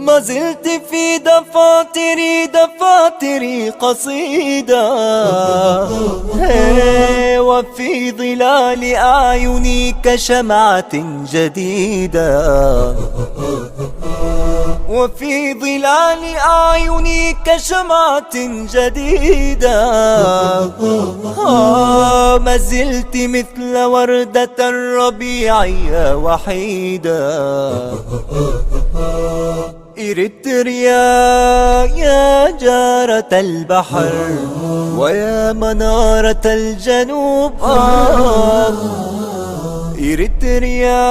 ما زلت في دفاتري، دفاتري قصيدة، هي، وفي ظلال أعيني كشمعة جديدة، وفي ظلال أعيني كشمعة جديدة. آه، ما زلت مثل وردة الربيع يا وحيدة. إريتريا يا جارة البحر ويا منارة الجنوب، آه. إريتريا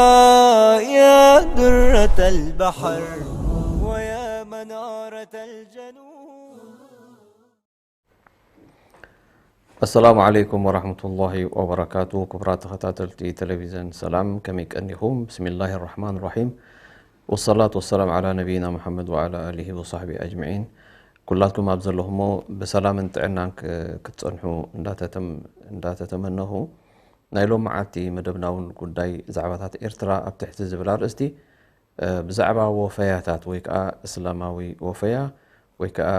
يا درة البحر ويا منارة الجنوب. السلام عليكم ورحمة الله وبركاته. ክቡራት ተኸታተልቲ ቴሌቪዥን ሰላም፣ ከመይ ቀኒኹም? بسم الله الرحمن الرحيم، والصلاة والسلام على نبينا محمد وعلى آله وصحبه أجمعين። ኩላትኩም ኣብ ዘለኹሞ ብሰላምን ጥዕናን ክ- ክትጸንሑ እንዳተተም- እንዳተተመነኹ፣ ናይ ሎም መዓልቲ መደብና እውን ጉዳይ ዛዕባታት ኤርትራ ኣብ ትሕቲ ዝብል ኣርእስቲ ብዛዕባ ወፈያታት ወይ ከዓ እስላማዊ ወፈያ ወይ ከዓ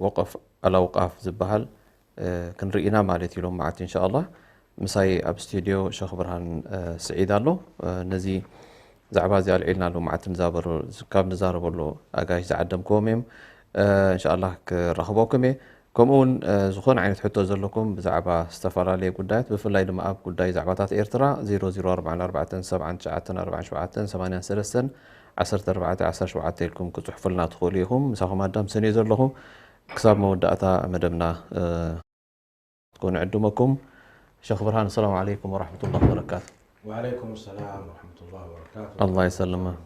ወቀፍ ኣላውቃፍ ዝበሃል ክንርኢ ኢና ማለት እዩ ሎም መዓልቲ እንሻኣላህ። ምሳይ ኣብ ስቱድዮ ሸኽ ብርሃን ስዒድ ኣሎ። ነዚ ዛዕባ እዚ ኣልዒልና ሎም መዓልቲ ካብ ንዛረበሉ ኣጋይሽ ዝዓደምክዎም እዮም። እንሻኣላህ ክራኽበኩም እየ። ከምኡ እውን ዝኾነ ዓይነት ሕቶ ዘለኩም ብዛዕባ ዝተፈላለየ ጉዳያት ብፍላይ ድማ ኣብ ጉዳይ ዛዕባታት ኤርትራ ዜሮ ዜሮ ኣርባዕተ ኣርባዕተ ሰብዓ ትሽዓተ ኣርባዓ ሸውዓተ ሰማንያ ሰለስተ ዓሰርተ ኣርባዕተ ዓሰርተ ሸውዓተ ኢልኩም ክፅሕፉልና ትኽእሉ ኢኹም። ምሳኹም ኣዳም ሰንዮ ዘለኹ ክሳብ መወዳእታ መደብና ክትኮኑ ዕድመኩም። ሸኽ ብርሃን ሰላም ዓለይኩም ወራሕመቱላህ ወበረካቱ። وعليكم السلام ورحمة الله وبركاته. الله يسلمك.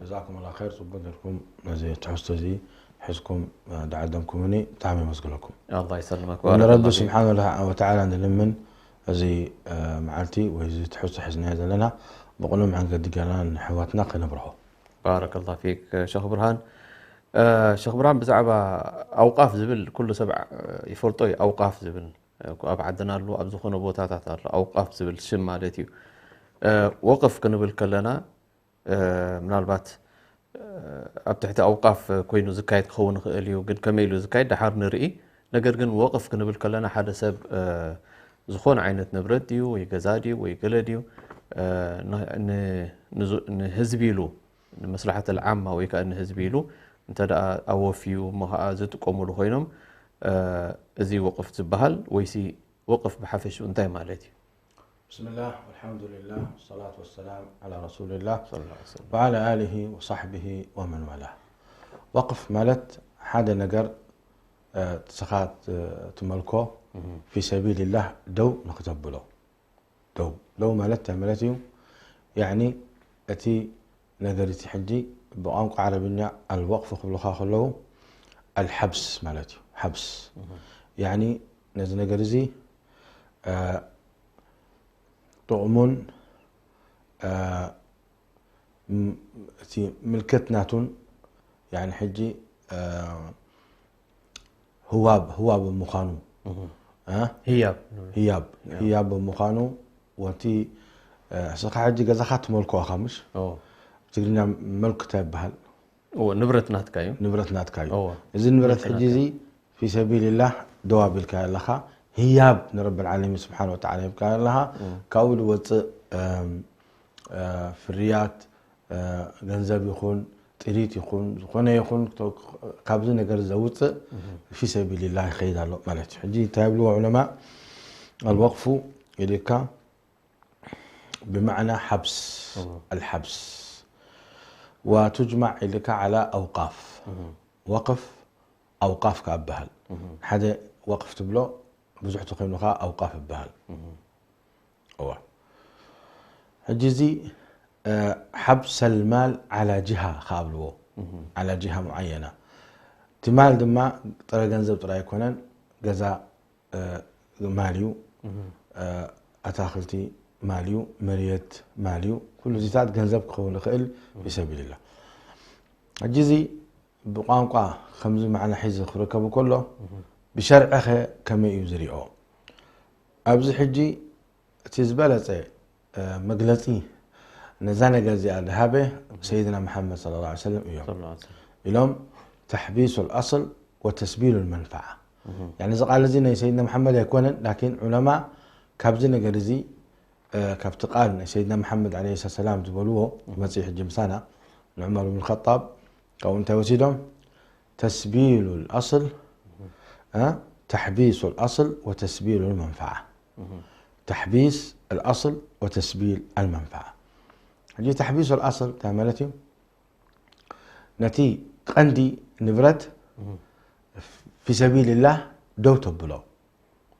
جزاكم الله خير. ጽቡቅ ጌርኩም ነዚ ትሕዝቶ እዚ ሒዝኩም ዳዓደምኩምኒ ብጣዕሚ የመስግነኩም። الله يسلمك. ንረቢ بارك الله فيك. ስብሓን ወተዓላ ንልምን እዚ መዓልቲ ወይ እዚ ትሕዝቶ ሒዝናዮ ዘለና ብቕኑዕ መንገዲ ገና ንሕዋትና ከነብርሆ። بارك الله فيك ሸኽ ብርሃን። ሸኽ ብርሃን ብዛዕባ ኣውቃፍ ዝብል ኩሉ ሰብ ይፈልጦ እዩ። ኣውቃፍ ዝብል ኣብ ዓድና ኣሎ፣ ኣብ ዝኾነ ቦታታት ኣሎ ኣውቃፍ ዝብል ሽም ማለት እዩ። ወቅፍ ክንብል ከለና ምናልባት ኣብ ትሕቲ ኣውቃፍ ኮይኑ ዝካየድ ክኸውን ይኽእል እዩ፣ ግን ከመይ ኢሉ ዝካየድ ደሓር ንርኢ። ነገር ግን ወቅፍ ክንብል ከለና ሓደ ሰብ ዝኾነ ዓይነት ንብረት ድዩ ወይ ገዛ ድዩ ወይ ገለ ድዩ ንህዝቢ ኢሉ ንመስላሓት ልዓማ ወይ ከዓ ንህዝቢ ኢሉ እንተ ደኣ ኣወፍዩ እሞ ከዓ ዝጥቀሙሉ ኮይኖም እዚ ወቅፍ ዝበሃል ወይሲ ወቅፍ ብሓፈሽኡ እንታይ ማለት እዩ? بسم الله والحمد لله والصلاة والسلام على رسول الله وعلى آله وصحبه ومن والاه. ወቅፍ ማለት ሓደ ነገር ንስኻ ትመልኮ في سبيل الله ደው ንክተብሎ። ደው ደው ማለት እንታይ ማለት እዩ? ያኒ እቲ ነገር እቲ ሕጂ ብቋንቋ ዓረብኛ ኣልወቅፍ ክብሉኻ ከለዉ ኣልሓብስ ማለት እዩ። ሓብስ ያኒ ነዚ ነገር እዚ ጥቕሙን እቲ ምልከት ናቱን ያኒ ሕጂ ህዋብ ህዋብ ምዃኑ ህያብ ህያብ ህያብ ምዃኑ ወቲ እስኻ ሕጂ ገዛኻ ትመልኮ ኢኻ ምሽ ትግርኛ መልክ እንታይ ይበሃል? ንብረት ናትካ እዩ። ንብረት ናትካ እዩ። እዚ ንብረት ሕጂ እዚ ፊ ሰቢልላህ ደው ኣቢልካ ኣለኻ ህያብ ንረብል ዓለሚን ስብሓን ወተዓላ ሂብካ ኣለኻ ካብኡ ዝወፅእ ፍርያት ገንዘብ ይኹን ጥሪት ይኹን ዝኾነ ይኹን ካብዚ ነገር ዘውፅእ ፊ ሰቢልላህ ይኸይድ ኣሎ ማለት እዩ። ሕጂ እንታይ ይብልዎ ዑለማ ኣልወቅፉ ኢልካ ብማዕና ሓብስ ኣልሓብስ ወቱጅማዕ ኢልካ ዓላ ኣውቃፍ ወቅፍ ኣውቃፍ ከኣ በሃል ሓደ ወቅፍ ትብሎ ብዙሕ ተኮይኑ ከኣ ኣውቃፍ ይበሃል። እዋ ሕጂ እዚ ሓብሰል ማል ዓላ ጅሃ ከኣብልዎ ዓላ ጅሃ ሙዓየና እቲ ማል ድማ ጥረ ገንዘብ ጥራይ ኣይኮነን ገዛ ማል እዩ ኣታክልቲ ማል እዩ መርየት ማል እዩ ኩሉ እዚታት ገንዘብ ክኸውን ይኽእል ፊ ሰቢልላ ሕጂ እዚ ብቋንቋ ከምዚ ማዕና ሒዙ ክርከብ ከሎ፣ ብሸርዕኸ ከመይ እዩ ዝሪኦ? ኣብዚ ሕጂ እቲ ዝበለጸ፣ እ፣ መግለጺ ነዛ ነገር እዚኣ ዝሃበ ሰይድና መሓመድ ሰለላሁ ዐለይሂ ወሰለም እዮም። ሰለላሁ ዐለይሂ ወሰለም። ኢሎም፣ "ተሕቢሱ ልኣስል ወተስቢሉ ልመንፈዓ።" እህ። ያኒ፣ እዚ ቃል እዚ ናይ ሰይድና መሓመድ ኣይኮነን፣ ላኪን ዑለማ ካብዚ ነገር እዚ፣ እ፣ ካብቲ ቃል ናይ ሰይድና መሓመድ ዐለይሂ ሰላም ዝበልዎ መጺኡ ሕጂ ምሳና፣ ንዑመር ብን ኸጣብ ካብኡ እንታይ ወሲዶም? ተስቢሉ ልኣስል፣ እ፣ ተሕቢሱ ልኣስል ወተስቢሉ ልመንፈዓ። እህ። ተሕቢስ ኣልኣስል ወተስቢል ኣልመንፈዓ። ሕጂ ተሕቢስ ኣልኣስል እንታይ ማለት እዩ? ነቲ ቀንዲ ንብረት እህ። ፊ ሰቢልላህ ደው ተብሎ።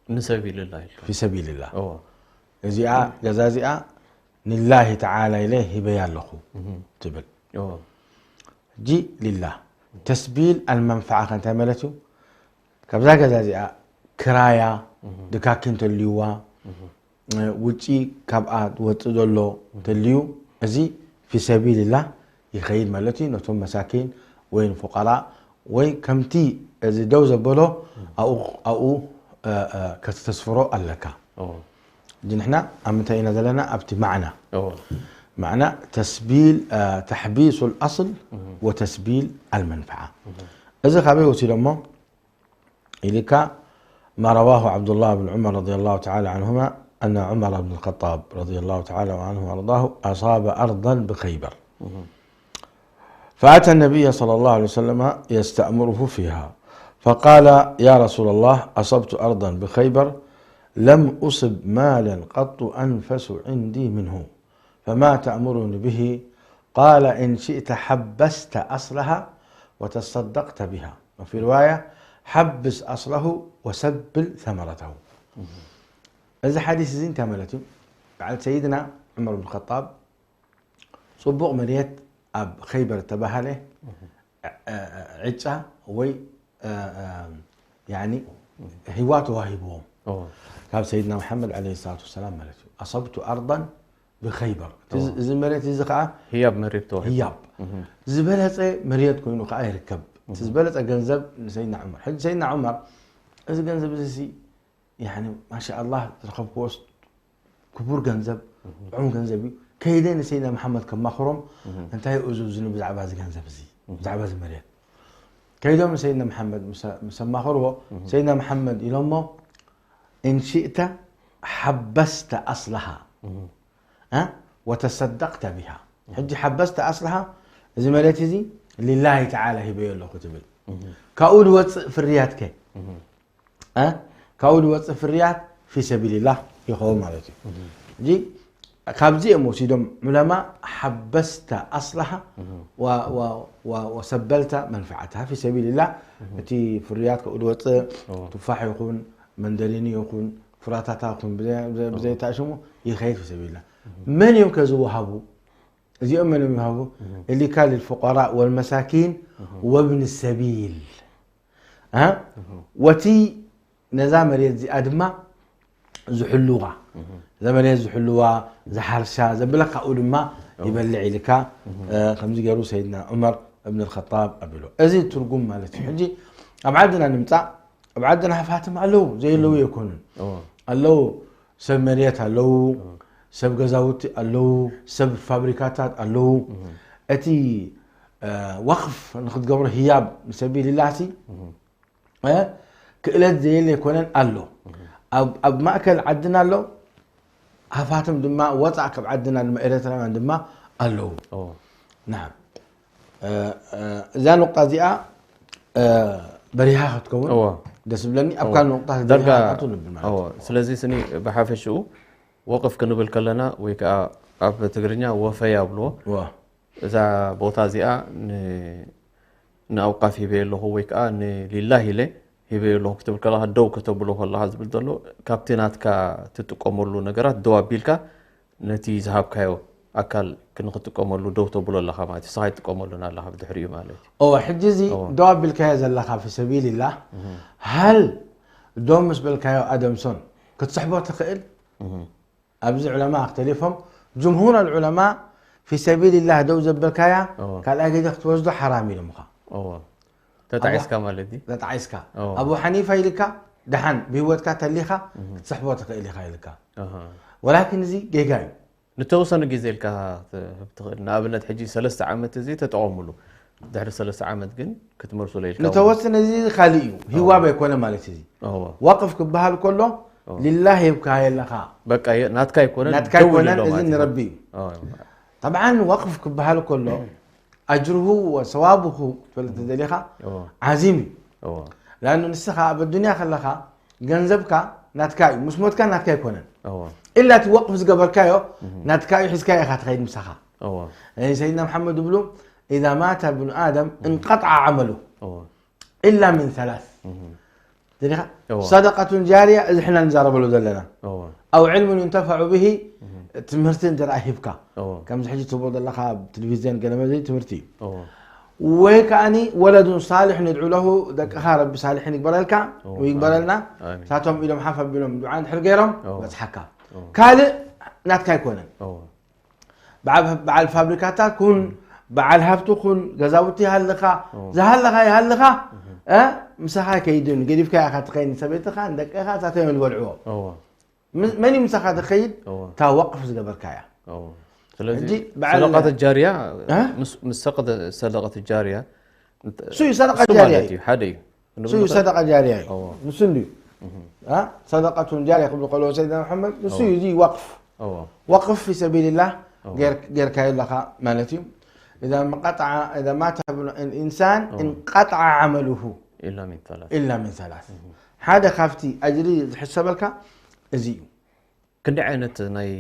ንሰቢልላህ ኢልካ። ፊ ሰቢልላህ። እዎ። እዚኣ፣ ገዛ እዚኣ ንላሂ ተዓላ ኢለ ሂበያ ኣለኹ እህ። ትብል። እዎ። ሕጂ ሊላህ። ተስቢል ኣልመንፈዓ ከ እንታይ ማለት እዩ? ካብዛ ገዛ እዚኣ ክራያ እህ። ድካኪ እንተልዩዋ፣ እህ። እ፣ ውጪ ካብኣ ትወፅእ ዘሎ ተልዩ፣ እዚ ፊ ሰቢልላህ ይኸይድ ማለት እዩ። ነቶም መሳኪን ወይ ንፉቀራእ ወይ ከምቲ እዚ ደው ዘበሎ ኣብኡ፣ ኣብኡ፣ እ፣ እ፣ ከተስተስፍሮ ኣለካ። ኦ። ሕጂ ንሕና ኣብ ምንታይ ኢና ዘለና? ኣብቲ ማዕና። ኦ። ማዕና ተስቢል፣ እ፣ ተሕቢሱ ልኣስል እህ። ወተስቢል ኣልመንፈዓ። እህ። እዚ ካበይ ወሲዶሞ? ኢልካ ما رواه عبد الله بن عمر رضي الله تعالى عنهما أن عمر بن الخطاب رضي الله تعالى عنه وأرضاه أصاب أرضا بخيبر. فأتى النبي صلى الله عليه وسلم يستأمره فيها، فقال: "يا رسول الله، أصبت أرضا بخيبر لم أصب مالا قط أنفس عندي منه، فما تأمرني به؟" قال: "إن شئت حبست أصلها وتصدقت بها، وفي رواية: حبس أصله وسبل ثمرته." እዚ ሓዲስ እዚ እንታይ ማለት እዩ? በዓል ሰይድና ዑመር ብን ኸጣብ ጽቡቕ መሬት ኣብ ኸይበር እተባህለ፣ እ፣ እ፣ ዕጫ ወይ፣ እ፣ እ፣ ያኒ ሂዋ ተዋሂብዎም ኦ። ካብ ሰይድና መሓመድ ዐለይሂ ሰላቱ ወሰላም ማለት እዩ። "ኣሰብቱ ኣርዳን ብኸይበር።" እቲ እዚ፣ ኦ። እዚ መሬት እዚ ከዓ ህያብ መሬት ተዋሂቡ። ህያብ። እህ። ዝበለጸ መሬት ኮይኑ ከዓ ይርከብ። እቲ እህ። ዝበለጸ ገንዘብ ንሰይድና ዑመር። ሕጂ ሰይድና ዑመር፣ እዚ ገንዘብ እዚ ሲ፣ ያኒ፣ ማሻኣላህ፣ ዝረኸብክዎስ ክቡር ገንዘብ፣ እህ። ጥዑም ገንዘብ እዩ። ከይደ ንሰይድና መሓመድ ከማኽሮም፣ እህ። እንታይ እዩ እዙዝኒ ብዛዕባ እዚ ገንዘብ እዚ፣ እህ። ብዛዕባ እዚ መሬት? ከይዶም ንሰይድና መሓመድ ምስ፣ ምስ ኣማኸርዎ፣ እህ። ሰይድና መሓመድ ኢሎሞ፣ "إن شئت حبست أصلها، እህ። እ፣ وتصدقت بها." ሕጂ حبست أصلها፣ እዚ መሬት እዚ ሊላሂ ተዓላ ሂበዮ ኣለኹ ትብል። እህ። ካብኡ ዝወፅእ ፍርያት ከ? እህ። እ፣ ካብኡ ዝወፅእ ፍርያት ፊ ሰቢልላህ ይኸውን ማለት እዩ። እህ። ሕጂ ካብዚ እዮም ወሲዶም ዑለማ፣ حبست أصلها እህ። و، و، و، وسبلت منفعتها في سبيل الله። እህ። እቲ ፍርያት ካብኡ ዝወፅእ ኦ። ቱፋሕ ይኹን፣ መንደሪኒ ይኹን፣ ፍራታታ ይኹን፣ ብዘይ፣ ብዘይ፣ ኦ። ብዘይተኣሽሙ ይኸይድ ፊ ሰቢልላህ። እህ። መን እዮም ከ ዝወሃቡ? እዚኦም መን እዮም ይሃቡ? እህ። ኢልካ للفقراء والمساكين እህ። وابن السبيل። እ? እህ። ወቲ ነዛ መሬት እዚኣ ድማ ዝሕልዋ፣ እህ። እዛ መሬት ዝሕልዋ፣ ዝሓርሻ፣ ዘብለካ ካብኡ ድማ እዎ። ይበልዕ ኢልካ፣ እህ። እ፣ ከምዚ ገይሩ ሰይድና ዑመር እብን ኣልኸጣብ ኣቢሉ። እዚ ትርጉም ማለት እዩ። ሕጂ ኣብ ዓድና ንምጻእ፣ ኣብ ዓድና ሃፋትም ኣለዉ፣ ዘየለዉ እህ። ኣይኮኑን። እዎ። ኣለዉ፣ ሰብ መሬት ኣለዉ፣ እህ። ሰብ ገዛውቲ ኣለዉ፣ ሰብ ፋብሪካታት ኣለዉ። እህ። እቲ፣ እ፣ ወቕፍ ንኽትገብሮ ህያብ ንሰቢልላህ ሲ፣ እህ። እ፣ ክእለት ዘየለ ኣይኮነን ኣሎ። እህ። ኣብ፣ ኣብ ማእከል ዓድና ኣሎ፣ ሃፋትም ድማ ወጻእ ካብ ዓድና ድማ ኤርትራውያን ድማ ኣለዉ። እዎ። ናም። እ፣ እ፣ እዛ ኑቕጣ እዚኣ፣ እ፣ በሪሃ ክትከውን እዎ። ደስ ዝብለኒ። ኣብ እዎ። ካልእ ኑቕጣ ዳርጋ በሪሃ ኣቱ ንብል ማለት እዎ። እዩ። ስለዚ ስኒ ብሓፈሽኡ ወቕፍ ክንብል ከለና ወይ ከኣ ኣብ ትግርኛ ወፈያ ይብልዎ። እዎ። እዛ ቦታ እዚኣ ን-፣ ንኣውቃፍ ሂበዮ ኣለኹ ወይ ከኣ ንሊላህ ኢለ ሂበዮ ኣለኹ ክትብል ከለኻ፣ ደው ከተብሎ ከለኻ ዝብል ዘሎ፣ ካብቲ ናትካ ትጥቀመሉ ነገራት ደው ኣቢልካ ነቲ ዝሃብካዮ ኣካል ክንክትጥቀመሉ ደው ተብሎ ኣለኻ ማለት እዩ። ንስኻ ኣይትጥቀመሉን ኣለኻ ብድሕሪኡ ማለት እዩ። እወ፣ ሕጂ እዚ እወ። ደው ኣቢልካዮ ዘለኻ ፊ ሰቢልላህ፣ እህ። ሃል ደው ምስ በልካዮ ኣደምሶን ክትስሕቦ ትኽእል? እህ። ኣብዚ ዑለማ ኣክተሊፎም፣ ጅምሁር ኣልዑለማ ፊ ሰቢልላህ ደው ዘበልካያ፣ እዎ። ካልኣይ ግዜ ክትወስዶ ሓራም ኢሎምኻ። እዎ። ተጣዒስካ ማለት እዩ። ተጣዒስካ። እዎ። ኣቡ ሓኒፋ ኢልካ፣ ደሓን ብህይወትካ ተሊኻ፣ ክትስሕቦ ትኽእል ኢኻ ኢልካ። ኣሃ። ወላኪን እዚ ጌጋ እዩ። ንተወሰነ ግዜ ኢልካ ክትህብ ትኽእል። ንኣብነት ሕጂ ሰለስተ ዓመት እዚ ተጠቐሙሉ። ድሕሪ ሰለስተ ዓመት ግን ክትመልሱሉ ኢልካ። ንተወሰነ እዚ ካልእ እዩ። ሂዋብ ኣይኮነ ማለት እዚ። እዎ። ወቅፍ ክበሃል ከሎ፣ እዎ። ሊላህ ሂብካ የለኻ። በቃ የ- ናትካ ኣይኮነን። ናትካ ደው ኣይኮነን፣ ኢሉ ኣሎ እዚ ማለት እዩ። ንረቢ እዩ። እዎ። ጠብዓን ወቅፍ ክበሃል ከሎ፣ ኣጅርሁ ወሰዋብሁ ክትፈልጥ ተደሊኻ፣ እዎ። ዓዚም እዩ። እዎ። ላኑ ንስኻ ኣብ ኣዱንያ ከለኻ፣ ገንዘብካ ናትካ እዩ፣ ምስ ሞትካ ናትካ ኣይኮነን። እዎ። ኢላ እቲ ወቅፍ ዝገበርካዮ፣ ናትካ እዩ፣ ሒዝካ ኢኻ ትኸይድ ምሳኻ። እዎ። ሰይድና መሓመድ ዝብሉ፣ ኢዛ ማተ ብኑ ኣደም እንቀጥዓ ዓመሉ። እዎ። ኢላ ምን ሰላስ። እህ። ደሊኻ? እዎ። ሰደቀቱን ጃርያ፣ እዚ ሕና ንዛረበሉ ዘለና። እዎ። ኣው ዕልሙን ዩንተፈዑ ብሂ፣ ትምህርቲ እንተ ደኣ ሂብካ። እዎ። ከምዚ ሕጂ ትህቦ ዘለኻ ኣብ ቴሌቪዝዮን ገለ መዚ ትምህርቲ እዩ። እዎ። ወይ ከኣኒ ወለዱን ሳሊሕን የድዑ ለሁ፣ ደቅኻ ረቢ ሳሊሕን ይግበረልካ፣ እዎ። ወይ ይግበረልና። ኣሚን። ሳቶም ኢሎም ሓፍ ኣቢሎም ዱዓ እንድሕር ገይሮም፣ እዎ። በጽሓካ። እዎ። ካልእ ናትካ ኣይኮነን። እዎ። በዓል በዓል ፋብሪካታት ኩን፣ በዓል ሃብቲ ኩን፣ ገዛውቲ ይሃልኻ፣ እዎ። ዝሃለኻ ይሃልኻ፣ እ፣ ምሳኻ ከይድን፣ ገዲፍካ ኢኻ ትኸይድ፣ ሰበይትኻ፣ ንደቅኻ፣ ሳቶም እዮም ዝበልዕዎ። እዎ። ም-፣ መን እዩ ምሳኻ ዝኸይድ? እዎ። እታ ወቅፍ ዝገበርካያ። እዎ። ስለዚ ሕጂ በዓል ሰደቃት ጃርያ እ? ምስ ምስ ሰቀ ሰደቃት ጃርያ እንተ- እሱ እዩ ሰደቃ እሱ ጃርያ ማለት እዩ። እዩ፣ ሓደ እዩ። እሱ እዩ ሰደቃ ጃርያ እዩ። እዎ። ንሱ እንድዩ። እ? ሰደቀቱን ጃርያ ክብሉ ከለዉ ሰይድና መሓመድ፣ ንሱ እዎ። እዩ እዚ ወቅፍ። እዎ። ወቅፍ ፊ ሰቢልላህ እዎ። ገይር-፣ ገይርካዮ ኣለኻ ማለት እዩ። ኢዛ እንቀጥዓ፣ ኢዛ ማተ ብኑ ኢንሳን እዎ። እንቀጥዓ ዓመሉሁ ኢላ ሚን ሰላስ። ኢላ ምን ሰላስ። ሓደ ካብቲ ኣጅሪ ዝሕሰበልካ እዚ እዩ። ክንደይ ዓይነት ናይ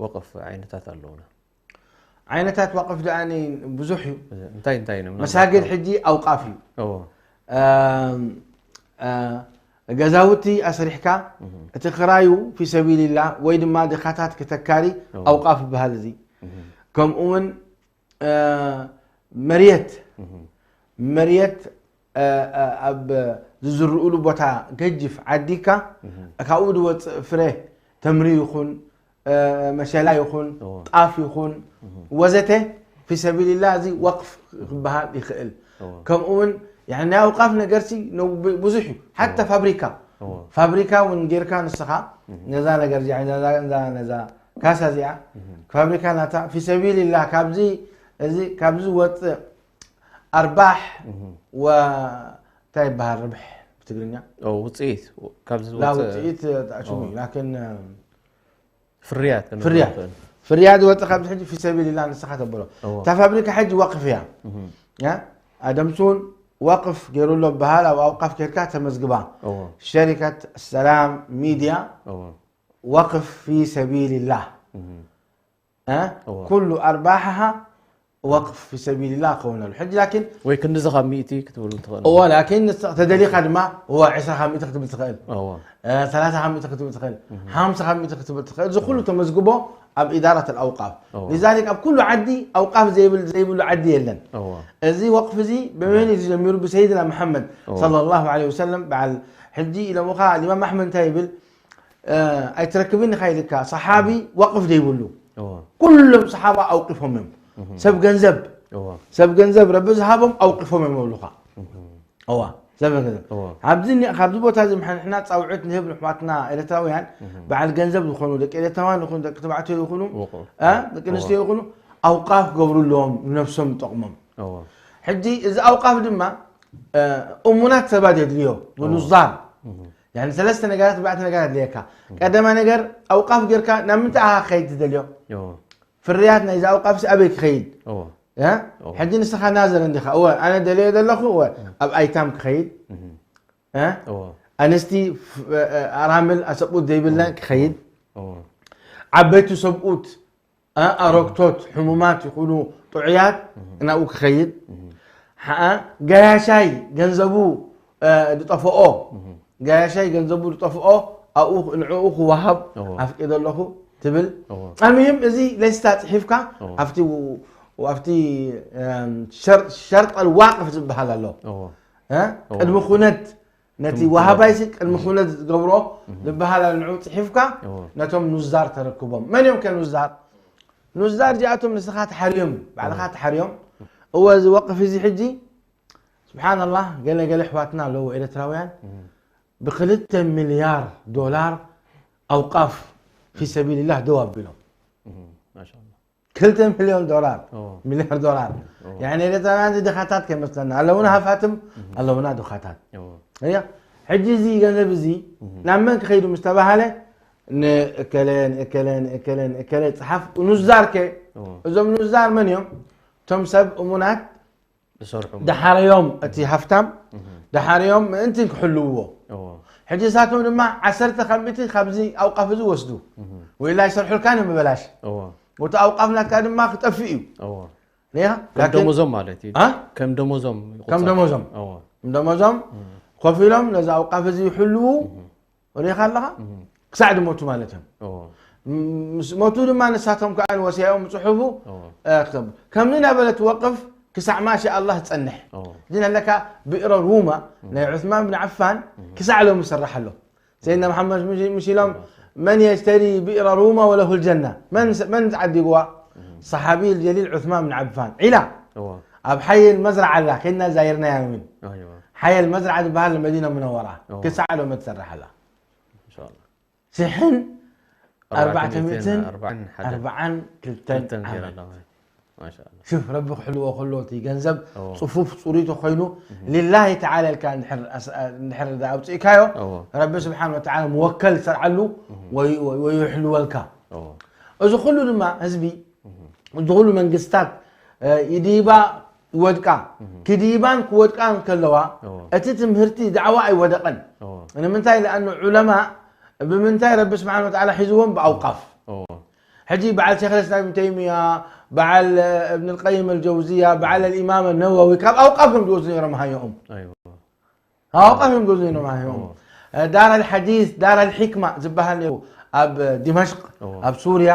ወቅፍ ዓይነታት ኣለውና? ዓይነታት ወቅፍ ደኣኒ ብዙሕ እዩ። እንታይ እንታይ ነው? መሳጊድ ሕጂ ኣውቃፍ እዩ። እዎ። ኣም፣ አ፣ ገዛውቲ ኣስሪሕካ፣ እቲ ክራዩ ፊ ሰቢልላ ወይ ድማ ድኻታት ክተካሪ እዎ። ኣውቃፍ ይበሃል እዚ። ከምኡ እውን፣ አ፣ መርየት፣ መርየት፣ አ፣ አ፣ ኣብ ዝዝርኡሉ ቦታ ገጅፍ ዓዲካ፣ ካብኡ ዝወፅእ ፍረ ተምሪ ይኹን፣ አ፣ መሸላ ይኹን፣ እዎ። ጣፍ ይኹን፣ ወዘተ፣ ፊ ሰቢልላ እዚ ወቅፍ ክበሃል ይኽእል። እዎ። ከምኡ እውን፣ ያኒ ናይ ኣውቃፍ ነገርሲ ነው ብ-፣ ብዙሕ እዩ። ሓታ ፋብሪካ፣ እዎ። ፋብሪካ እውን ጌርካ ንስኻ፣ ነዛ ነገር እዚኣ፣ ነዛ፣ ነዛ፣ ነዛ ካሳ እዚኣ፣ ፋብሪካ ናታ፣ ፊ ሰቢልላ፣ ካብዚ፣ እዚ፣ ካብዚ ዝወፅእ ኣርባሕ፣ ወ-፣ እንታይ ይበሃል ርብሕ ብትግርኛ? ኦ፣ ውፅኢት፣ ካብዚ ላ ዝወፅእ ውፅኢት፣ ኣሽሙ እዩ፣ ላኪን፣ ፍርያት ክንብል ፍርያት። ንኽእል። ፍርያት ዝወፅእ ካብዚ ሕጂ ፊ ሰቢልላ ንስኻ ተብሎ። እዎ። እታ ፋብሪካ ሕጂ ወቅፍ እያ። ያ? ኣደምሱን ወቅፍ ገይሩ ኣሎ በሃል፣ ኣብ ኣውቃፍ ጌርካ ተመዝግባ። እዎ። ሸሪከት ሰላም ሚድያ እዎ። ወቅፍ ፊ ሰቢልላህ። እ? እዎ። ኩሉ ኣርባሕሃ ወቅፍ ፊ ሰቢልላህ ክኸውን ኣሎ። ሕጂ ላኪን ወይ ክንድዚ ካብ ሚእቲ ክትብል ትኽእል። እዎ፣ ላኪን ንስ-፣ ተደሊኻ ድማ እዎ፣ ዕስራ ካብ ሚእቲ ክትብል ትኽእል። እዎ። እ፣ ሰላሳ ካብ ሚእቲ ክትብል ትኽእል። ሓምሳ ካብ ሚእቲ ክትብል ትኽእል። እዚ ኩሉ ተመዝግቦ ኣብ ኢዳራት ኣልኣውቃፍ። እዎ። ሊዛሊክ ኣብ ኩሉ ዓዲ ኣውቃፍ ዘይብል-፣ ዘይብሉ ዓዲ የለን። እዎ። እዚ ወቅፍ እዚ ብመን እዩ ተጀሚሩ? ብሰይድና መሓመድ እዎ። ሰለላሁ ዐለይሂ ወሰለም። በዓል ሕጂ ኢሎምኻ፣ ልኢማም ኣሕመድ እንታይ ይብል? እ፣ ኣይትረክብን ኢኻ ኢልካ፣ ሰሓቢ ወቅፍ ዘይብሉ። እዎ። ኩሎም ሰሓባ ኣውቂፎም እዮም። ሰብ ገንዘብ፣ እዎ። ሰብ ገንዘብ ረቢ ዝሃቦም ኣውቂፎም እዮም ይብሉኻ። እዋ፣ ሰብ ገንዘብ። እዎ። ኣብዚ ኒ-፣ ካብዚ ቦታ እዚ ምሓ-፣ ንሕና ጻውዒት ንህብ ንሕዋትና ኤርትራውያን፣ በዓል ገንዘብ ዝኾኑ፣ ደቂ ኤርትራውያን ይኹኑ፣ ደቂ ተባዕትዮ ይኹኑ፣ ወቅፍ። እ፣ ደቂ ኣንስትዮ ይኹኑ፣ ኣውቃፍ ክገብሩ ኣለዎም፣ ንነብሶም ይጠቕሞም። እዎ። ሕጂ እዚ ኣውቃፍ ድማ፣ እ፣ እሙናት ሰባት የድልዮ፣ ብኑዛር። ያኒ ሰለስተ ነገራት፣ ኣርባዕተ ነገራት የድልየካ። ቀዳማይ ነገር፣ ኣውቃፍ ጌርካ ናብ ምንታይ ኢኻ ክኸይድ ትደልዮ? እዎ። ፍርያት ናይዚ ኣውቃፍሲ ኣበይ ክኸይድ? እዎ። እ? ሕጂ ንስኻ ናዘር እንዲኻ፣ እወ፣ ኣነ ደልየ ዘለኹ፣ እወ፣ ኣብ ኣይታም ክኸይድ። እ? እዎ። ኣንስቲ ፍ-፣ እ፣ ኣራምል ኣሰብኡት ዘይብለን ክኸይድ። እዎ። ዓበይቲ ሰብኡት፣ እ፣ ኣረግቶት፣ ሕሙማት ይኹኑ ጥዑያት ናብኡ ክኸይድ። ሓ-፣ ገያሻይ ገንዘቡ፣ እ፣ ዝጠፍኦ፣ ገያሻይ ገንዘቡ ዝጠፍኦ ኣብኡ፣ ንዕኡ ክወሃብ እዎ። ኣፍቂደ ኣለኹ ትብል። እዎ። ኣልሙሂም እዚ ለስታ ጽሒፍካ እዎ። ኣብቲ ው-፣ ኣብቲ፣ እም፣ ሸር-፣ ሸርጠል ዋቅፍ ዝበሃል ኣሎ። እዎ። እ? እዎ። ቅድሚ ኩነት ነቲ ቅድሚ ወሃባይሲ ኩነት። ቅድሚ ኩነት ዝገብሮ ዝበሃል ኣሎ፣ ንዕኡ ጽሒፍካ እዎ። ነቶም ኑዛር ተረክቦም። መን እዮም ከ ኑዛር? ኑዛር ዚኣቶም ንስኻ ትሓርዮም፣ ባዕልኻ ትሓርዮም። እወ፣ እዚ ወቅፍ እዚ ሕጂ ስብሓንላህ፣ ገለ ገለ ኣሕዋትና ኣለዉ ኤርትራውያን ብክልተ ሚልያር ዶላር ኣውቃፍ ፊ ሰቢልላህ ደው ኣቢሎም። ማሻኣላ። ክልተ ሚልዮን ዶላር፣ ኦ። ሚልያር ዶላር። ኦ። ያኒ ኤርትራውያን እዚ ድኻታት ከይመስለና፣ ኣለውና ሃፋትም፣ ኣለውና ድኻታት። ኦ። እያ። ሕጂ እዚ ገንዘብ እዚ ናብ መን ክኸይዱ ምስ ተባሃለ፣ ንእከለ፣ ንእከለ፣ ንእከለ፣ ንእከለ ጽሓፍ፣ ኑዛር ከ፣ ኦ። እዞም ኑዛር መን እዮም? እቶም ሰብ እሙናት ዝሰርሑ። ደሓረዮም እቲ ሃፍታም፣ ደሓረዮም ምእንቲ ክሕልውዎ። ኦ። ሕጂ ንሳቶም ድማ ዓሰርተ ካብ ሚእቲ ካብዚ ኣውቃፍ እዚ ወስዱ። ወይላ ይሰርሑልካን እዮም ብበላሽ። ኦ። ወቲ ኣውቃፍ ናትካ ድማ ክጠፍእ እዩ። ኦ። ሪኢኻ? ከም ላኪን ደሞዞም ማለት እዩ። አ? ከም ደሞዞም ይቆጸር። ከም ደሞዞም። ኦ። ከም ደሞዞም ኮፍ ኢሎም ነዚ ኣውቃፍ እዚ ይሕልዉ። ሪኢኻ ኣለኻ? ክሳዕ ድሞቱ ማለት እዮም። ኦ። ም-፣ ምስ ሞቱ ድማ ንሳቶም ከዓ ንወስያኦም ጽሑፉ ኦ። እ፣ ክተብ-፣ ከምዚ እናበለት ወቅፍ ክሳዕ ማሻ ኣላህ ትጸንሕ። ኦ። እዚ ኣለካ ብእረ ሩማ ናይ ዑስማን ብን ዓፋን ክሳዕ ሎም ይስራሕ ኣሎ። ሰይድና መሓመድ ምሽ-፣ ምሽ ኢሎም መን የሽተሪ ብእረ ሩማ ወለሁል ጀና፣ መን ስ-፣ መን ዝዓዲግዋ? ሰሓቢ ጀሊል ዑስማን ብን ዓፋን። ዒላ ኦ። ኣብ ሓየል መዝረዓ ኣላ፣ ከይድና ዛይርናያ እውን። ኣይዋ። ሓየል መዝረዓ ዝበሃል መዲና ሙነወራ ኦ። ክሳዕ ሎም ትሰርሕ ኣላ። ኢንሻኣላ። ሽሕን ኣርባዕተ ኣርባዕተ ሚእትን ሚእትን ኣርባዓን ሓደን። ኣርባዓን ክልተን ክልተን ገይራ ዓመት። ኣለዋ። ማሻኣላ። ሽፍ ረቢ ክሕልዎ ከሎ እቲ ገንዘብ ኦ። ጽፉፍ ጽሩይ ተኮይኑ ሊላሂ ተዓላ ኢልካ እንድሕር ኣስ-፣ እንድሕር ኣብጽእካዮ ኦ። ረቢ ስብሓን ወተዓላ መወከል ይሰርዓሉ ወይ ወይ- ወይ ይሕልወልካ። ኦ። እዚ ኩሉ ድማ ህዝቢ፣ እዚ ኩሉ መንግስታት እ፣ ይድይባ ይወድቃ፣ ክድይባን ክወድቃን ከለዋ ኦ። እቲ ትምህርቲ ዳዕዋ ኣይወደቐን። ኦ። ንምንታይ? ለኣኑ ዑለማ ብምንታይ ረቢ ስብሓን ወተዓላ ሒዝዎም? ብኣውቃፍ። ኦ። ሕጂ በዓል ሸይኽ ልእስላም ኢብን ተይሚያ፣ በዓል እብን ልቀይም ኣልጀውዝያ፣ በዓል ኣልኢማም ኣነወዊ ካብ ኣውቃፍ እዮም ዝወስዱ ነይሮም ሃየኦም። ኣይዋ። ካብ ኣውቃፍ እዮም ዝወስዱ ነይሮም ሃየኦም። ዳር ኣልሓዲስ፣ ዳር ኣልሒክማ ዝበሃል ነይሩ ኣብ ዲማሽቅ፣ እዎ። ኣብ ሱርያ፣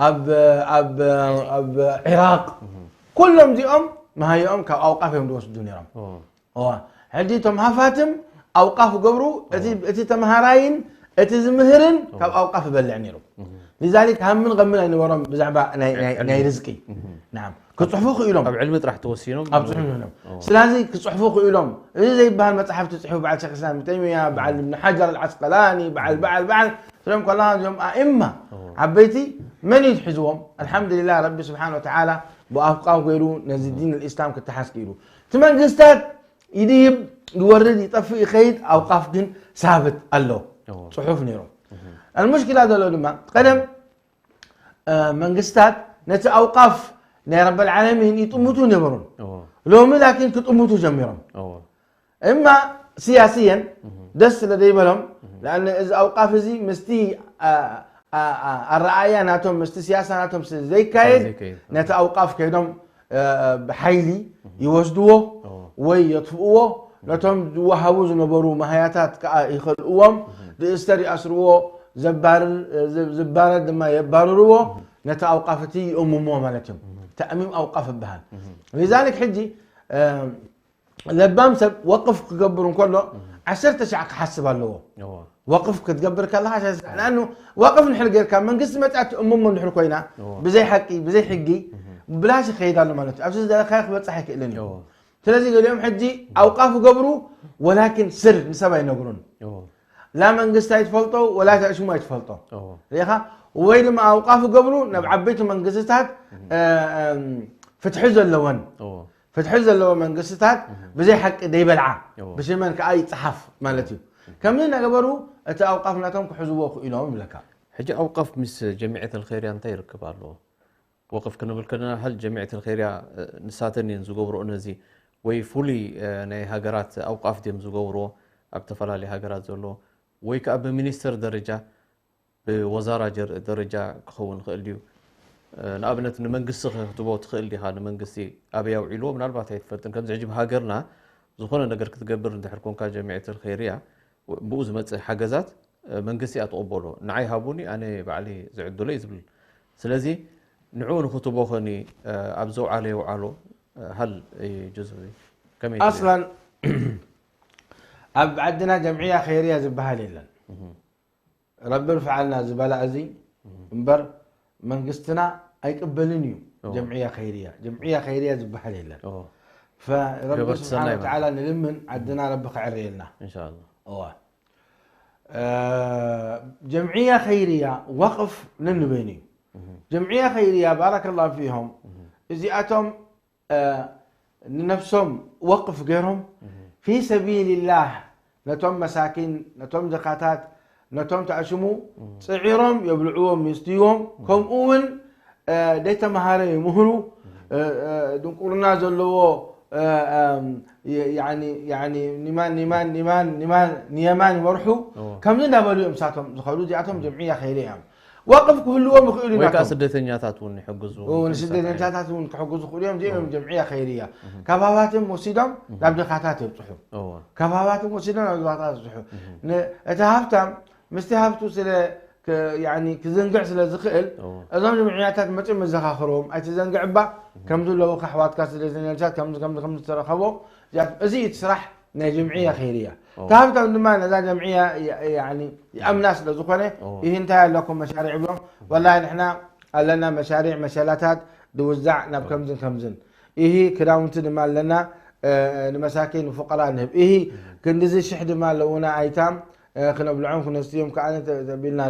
ኣብ ኣብ ኣብ ዒራቅ፣ ኩሎም እዚኦም መሃይኦም ካብ ኣውቃፍ እዮም ዝወስዱ ነይሮም። እዎ። እዋ፣ ሕጂ እቶም ሃፋትም ኣውቃፍ ገብሩ፣ እቲ እቲ ተምሃራይን እቲ ዝምህርን ካብ ኣውቃፍ ይበልዕ ነይሩ። ሊዛሊክ ሃምን ቐምን ኣይነበሮም ብዛዕባ ናይ ናይ ናይ ርዝቂ። ናም ክጽሕፉ ክኢሎም ኣብ ዕልሚ ጥራሕ ተወሲኖም ኣብ ጽሑፍ ይብሎም። ስለዚ ክጽሕፉ ክኢሎም። እዚ ዘይበሃል መጽሓፍቲ ጽሑፍ በዓል ሸይኽ እስላም ኢብን ተይሚያ፣ በዓል እብን ሓጀር ኣልዓስቀላኒ፣ በዓል በዓል በዓል ስለም ከለኻ እዚኦም ኣእማ ዓበይቲ መን እዩ ሒዝዎም? ኣልሓምዱሊላህ ረቢ ስብሓን ወተዓላ ብኣፍቃው ገይሩ ነዚ ዲን ልእስላም ክተሓዝ ክኢሉ። እቲ መንግስታት ይድይብ ይወርድ ይጠፍእ ይኸይድ፣ ኣውቃፍ ግን ሳብት ኣሎ እዎ። ጽሑፍ ነይሩ። ኣልሙሽኪላ ዘሎ ድማ ቀደም እ፣ መንግስታት ነቲ ኣውቃፍ ናይ ረበል ዓለሚን ይጥምቱ ነበሩን። እዎ። ሎሚ ላኪን ክጥምቱ ጀሚሮም። እዎ። እማ ስያስየን ደስ ስለ ዘይበሎም፣ ለኣነ እዚ ኣውቃፍ እዚ ምስቲ ኣ- ኣ- ኣ- ኣረኣያ ናቶም ምስቲ ስያሳ ናቶም ስለ ዘይካየድ ዘይካየድ። ነቲ ኣውቃፍ ከይዶም እ፣ ብሓይሊ ይወስድዎ እዎ። ወይ የጥፍእዎ፣ ነቶም ዝወሃቡ ዝነበሩ መሃያታት ከዓ ይኸልእዎም፣ ዝእሰር ይኣስርዎ፣ ዘባርር ዝ- ዝባረር ድማ የባርርዎ፣ ነቲ ኣውቃፍ እቲ ይእምምዎ ማለት እዮም። ተእሚም ኣውቃፍ ይበሃል። ሊዛሊክ ሕጂ እ፣ ለባም ሰብ ወቅፍ ክገብር እንከሎ ዓሰርተ ሻዕ ክሓስብ ኣለዎ። እዎ። ወቅፍ ክትገብር ከለኻ ዓሰርተ ሻዕ፣ ለኣኑ ወቅፍ እንድሕር ጌርካ መንግስቲ መፅኣ ትእምሞ እንድሕር ኮይና እዎ። ብዘይ ሓቂ ብዘይ ሕጊ ብላሽ ይኸይድ ኣሎ ማለት እዩ። ኣብዚ ዝደለካዮ ክበፅሕ ኣይክእልን እዩ። እዎ። ስለዚ ገሊኦም ሕጂ ኣውቃፍ ገብሩ ወላኪን ስር ንሰብ ኣይነግሩን። እዎ። ላ መንግስቲ ኣይትፈልጦ ወላ ሽሙ ኣይትፈልጦ። እዎ። ሪኢኻ ወይ ድማ ኣውቃፍ ገብሩ ናብ ዓበይቲ መንግስትታት እ፣ እም፣ ፍትሒ ዘለወን እዎ። ፍትሒ ዘለዎ መንግስትታት ብዘይ ሓቂ ደይበልዓ እዎ። ብሽመን ከዓ ይፅሓፍ ማለት እዩ። ከምዚ እናገበሩ እቲ ኣውቃፍ ናቶም ክሕዝዎ ክኢሎም ይብለካ። ሕጂ ኣውቃፍ ምስ ጀሚዐት ኣልኸይርያ እንታይ ይርክብ ኣለዎ? ወቅፍ ክንብል ከለና ሀል ጀሚዐት ኣልኸይርያ እ፣ ንሳተን እየን ዝገብርኦ ነዚ ወይ ፍሉይ እ፣ ናይ ሃገራት ኣውቃፍ ድዮም ዝገብርዎ ኣብ ተፈላለየ ሃገራት ዘሎ ወይ ከዓ ብሚኒስተር ደረጃ ብወዛራ ጀር- ደረጃ ክኸውን ይኽእል ድዩ? እ፣ ንኣብነት ንመንግስቲ ክትቦ ትኽእል ዲኻ? ንመንግስቲ ኣበይ ኣውዒልዎ ምናልባት ኣይትፈልጥን። ከምዚ ሕጂ ብሃገርና ዝኾነ ነገር ክትገብር እንድሕር ኮንካ ጀሚዐት ኣልኸይርያ ብኡ ዝመፅእ ሓገዛት እ፣ መንግስቲ እያ ትቕበሎ። ንዓይ ሃቡኒ ኣነ ባዕሊ ዝዕድሎ እዩ ዝብል። ስለዚ ንዕኡ ንክትቦ ኸኒ እ፣ ኣብ ዘውዓለ የውዓሎ እ፣ ሃል እዩ ጁዝ ከመይ ትሪኦ? ኣስላን ኣብ ዓድና ጀምዕያ ኸይርያ ዝበሃል የለን። ረቢ ርፍዓልና ዝበላ እዚ እምበር መንግስትና ኣይቅበልን እዩ። ጀምዕያ ኸይርያ ጀምዕያ ኸይርያ ዝበሃል የለን። ረቢ ስብሓን ወተዓላ ንልምን ዓድና ረቢ ከዕርየልና። እዋ ጀምዕያ ኸይርያ ወቕፍ ነንበይኑ እዩ። ጀምዕያ ኸይርያ ባረከላሁ ፊሆም እዚኣቶም ንነፍሶም ወቕፍ ገይሮም ፊ ሰቢልላህ ነቶም መሳኪን ነቶም ድኻታት ነቶም ተዕሽሙ ፅዒሮም የብልዕዎም የስትይዎም። ከምኡ እውን ደይተምሃረ ይምህሩ። ድንቁርና ዘለዎ ኒማን ኒማን ኒማን ኒማን ኒማን ንየማን ይመርሑ። ከምዚ እንዳበሉ እዮም እሳቶም ዝኸዱ። እዚኣቶም ጀምዕያ ኸይርያ እዮም። ወቅፍ ክህልዎም ይኽእሉ ወይ ከዓ ናቶም። ስደተኛታት እውን ይሕግዙ እውን ስደተኛታት እውን ክሕግዙ ክእሉ እዮም። እዚኦም እዮም ጀምዕያ ኸይርያ። ካብ ሃባትም ወሲዶም ናብ ድኻታት የብፅሑ። እወ ካብ ሃባትም ወሲዶም ናብ ድኻታት የብፅሑ። ን- እቲ ሃብታም ምስቲ ሃብቱ ስለ ክ- ያኒ ክዝንግዕ ስለ ዝኽእል እዞም ጀምዕያታት መፅኦም መዘኻኽርዎም ኣይትዘንግዕ እባ ከምዚ ኣለዉ ኣሕዋትካ ስደተኛታት ከምዚ ከምዚ ከምዚ ዝተረኸቦ እዚኣት- እዚ እዩ እቲ ስራሕ ናይ ጀምዕያ ኸይርያ። እቲ ሃብታም ድማ ነዛ ጀምዕያ ያ- ያኒ ይኣምና ስለ ዝኾነ ይህ እንታይ ኣለኩም መሻሪዕ ይብሎም። ወላሂ ንሕና ኣለና መሻሪዕ መሸላታት ድውዛዕ ናብ ከምዝን ከምዝን ይህ ክዳውንቲ ድማ ኣለና ንመሳኪን ንፉቀራ ንህብ። ይህ ክንድዚ ሽሕ ድማ ኣለውና ኣይታም ክነብልዖም ክነስትዮም ከዓ ተቢልና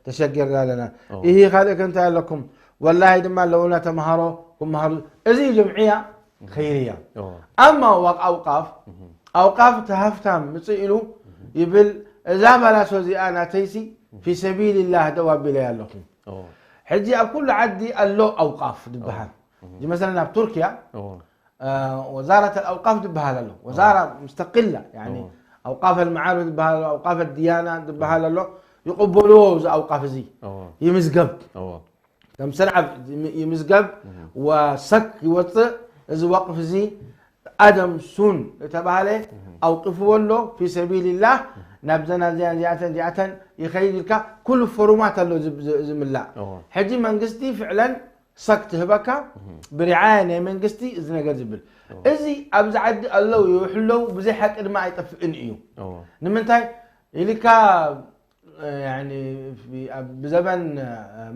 ተሸጊርና ኣለና። ይህ ካልእ ከ እንታይ ኣለኩም? ወላሂ ድማ ኣለውና ተምሃሮ ክምሃሩ። እዚ ጀምዕያ ኸይርያ። ኣማ ዋቅ ኣውቃፍ ኣውቃፍ እቲ ሃፍታም ምፅእ ኢሉ ይብል እዛ ባላሶ እዚኣ ናተይሲ ፊ ሰቢልላህ ደው ኣቢለያ ኣለኹ። ሕጂ ኣብ ኩሉ ዓዲ ኣሎ ኣውቃፍ ዝበሃል። እዚ መሰለን ኣብ ቱርክያ ወዛረት ኣውቃፍ ዝበሃል ኣሎ። ወዛራ ሙስተቅላ ኣውቃፍ ኣልመዓርፍ ዝበሃል ኣሎ፣ ኣውቃፍ ኣድያና ዝበሃል ኣሎ። ይቕበልዎ እዚ ኣውቃፍ እዚ ይምዝገብ። ከም ሰልዓ ይምዝገብ ወሰክ ይወፅእ። እዚ ወቅፍ እዚ ኣደም ሱን ዝተባሃለ ኣውቂፍዎ ኣሎ ፊ ሰቢልላህ ናብዘን ኣዚያን እዚኣተን እዚኣተን ይኸይድ ኢልካ ኩሉ ፎሩማት ኣሎ ዝብ- ዝ- ዝምላእ። ሕጂ መንግስቲ ፍዕለን ሰክ ትህበካ ብሪዓያ ናይ መንግስቲ እዚ ነገር ዝብል እዚ ኣብዚ ዓዲ ኣለዉ ይውሕለዉ ብዘይ ሓቂ ድማ ኣይጠፍእን እዩ። ንምንታይ ኢልካ ብዘበን